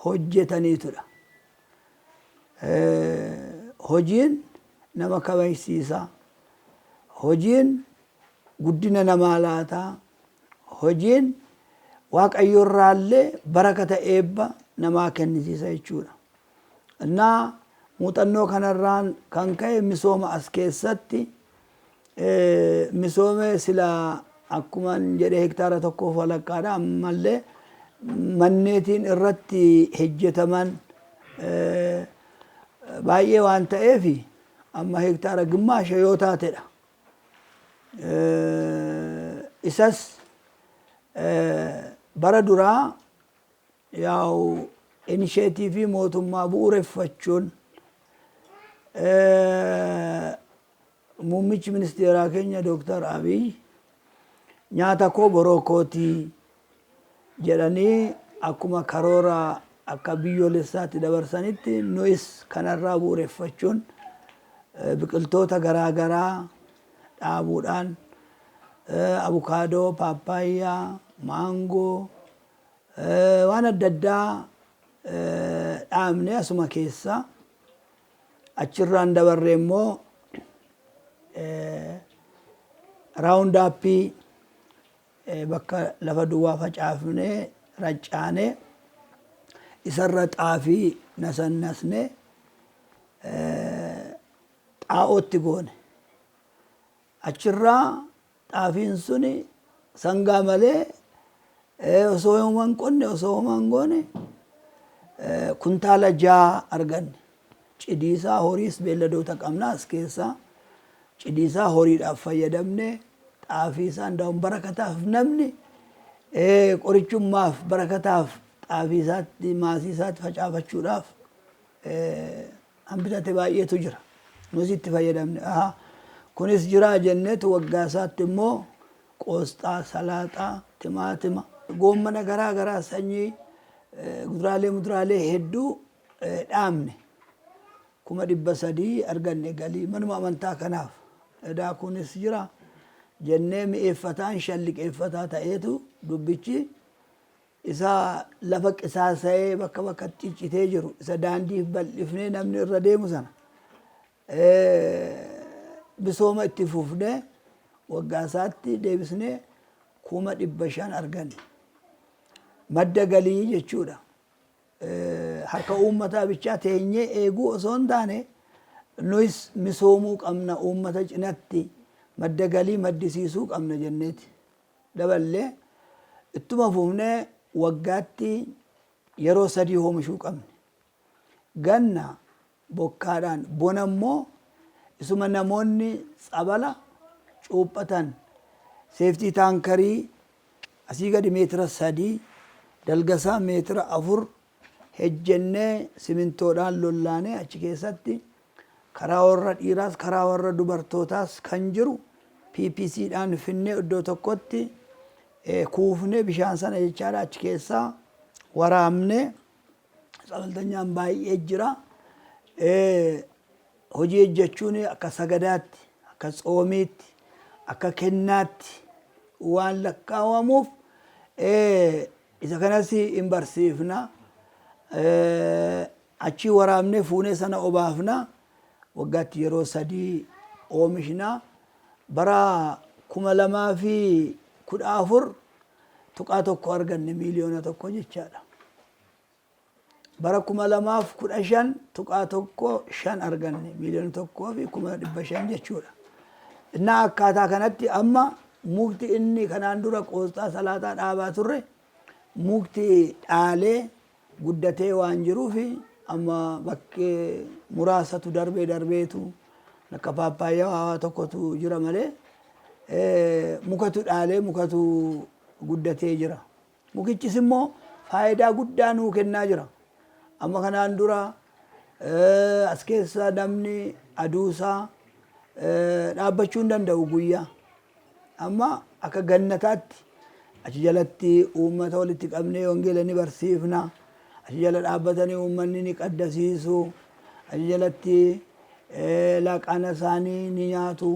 hojjetaniitudha. Hojiin nama kabajsiisa. Hojiin guddina namaa laata. Hojiin Waaqayyorraallee barakata, eebba namaa kennisiisa jechuudha. Innaa muuxannoo kanarraan kan ka'e misooma as keessatti misoome sila akkuma jedhe hektaara tokkoof walakkaadha. Ammallee manneetiin irratti hojjetaman Baay'ee waan ta'eef amma hektaara gimmaasha yoo taatedha. Isas bara duraa yaa'u inisheetiivii mootummaa bu'uureffachuun muummichi ministeeraa keenya Dooktar Abiy nyaata koo boroo kootii jedhanii akkuma karoora akka biyyoolessaatti dabarsanitti, nuyis kanarraa bu'uureffachuun biqiltoota garaa garaa dhaabuudhaan abukaadoo, paappaayyaa, maangoo, waan adda addaa dhaabne asuma keessa. Achirraan dabarree immoo Roundup bakka lafa duwwaa facaafnee raccaanee isarra xaafii nasannasnee xaa'ootti goone. Achirraa xaafiin suni sangaa malee osoo homaa hin qonne, osoo homaa hin goone kuntaala 6 arganne. Cidiisaa horiis beelladoota qabna as keessaa. Cidiisaa horiidhaaf fayyadamne, xaafii isaa ndaa'uun barakataaf, namni qorichummaaf barakataaf xaafii isaatti maasii isaatti facaafachuudhaaf han bitate baay'eetu jira. Nus itti fayyadamne. Aha, kunis jiraa jenneetu waggaa isaatti immoo qoosxaa, salaaxaa, timaatima, goommana garaa garaa, sanyii kuduraalee muduraalee hedduu dhaabne. 300,000 arganne galii manuma amantaa kanaaf. Edaa kunis jira jennee mi'eeffataan shalliqeeffataa ta'eetu dubbichi isa lafa qisaasa'ee bakka bakkatti ciccitee jiru, isa daandiif bal'ifnee namni irra deemu sana misooma itti fufnee waggaa isaatti deebisnee 500,000 arganne. Madda galii jechuudha. Harka uummataa bichaa teenyee eeguu osoo hin taane, nuyis misoomuu qabna, uummata cinatti madda galii maddisiisuu qabna jenneeti. Daballee ittuma fufnee waggaatti yeroo sadii oomishuu qabne. Ganna bokkaadhaan, bona immoo isuma namoonni tsabala cuuphatan safety tankerii asii gadi meetira 3, dalgasaa meetira 4 hejjennee simintoodhaan lollaanee achi keessatti karaa warra dhiiraas karaa warra dubartootaas kan jiru PPC dhaan finnee iddoo tokkotti kuufnee bishaan sana jechaadha achi keessaa waraabnee tsabaltanyaan baay'ee jira. Hojii hojjechuun akka sagadaatti, akka tsoomiitti, akka kennaatti waan lakkaawamuuf isa kanas hin barsiifna. Achii waraabnee fuunee sana obaafna. Waggaatti yeroo sadii oomishna. Bara 2014 tuqaa 1 arganne, 1 miiliyoona jechaadha. Bara 2015 tuqaa 15 arganne, 1,500,000 jechuudha. Innaa akkaataa kanatti amma mukti inni kanaan dura qoosxaa salaaxaa dhaabaa turre mukti dhaalee guddatee waan jiruuf, amma bakkee muraasatu darbee darbeetu akka paappaayyaa waa tokkotu jira malee mukatu dhaalee mukatu guddatee jira. Mukichis immoo faayidaa guddaa nuu kennaa jira. Amma kanaan dura as keessa namni aduusaa dhaabbachuu hin danda'u guyyaa. Amma akka gannataatti achi jalatti uummata walitti qabnee wangeela ni barsiifna. Achi jala dhaabbatanii uummanni ni qaddasiisu. Achi jalatti laaqana isaanii ni nyaatu.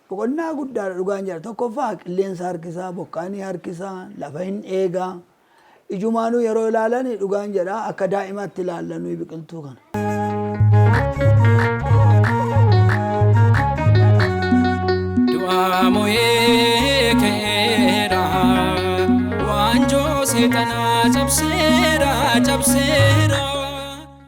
Boqonnaa guddaadha dhugaan jedha. Tokkoffaa qilleensa harkisaa, bokkaa ni harkisaa, lafa hin eegaa. Ijumaanuu yeroo ilaalan dhugaan jedha akka daa'imaatti ilaalla nuyi biqiltuu kana. Du'aa mo'ee ka'eera, waanjoo seexanaa cabseera, cabseera.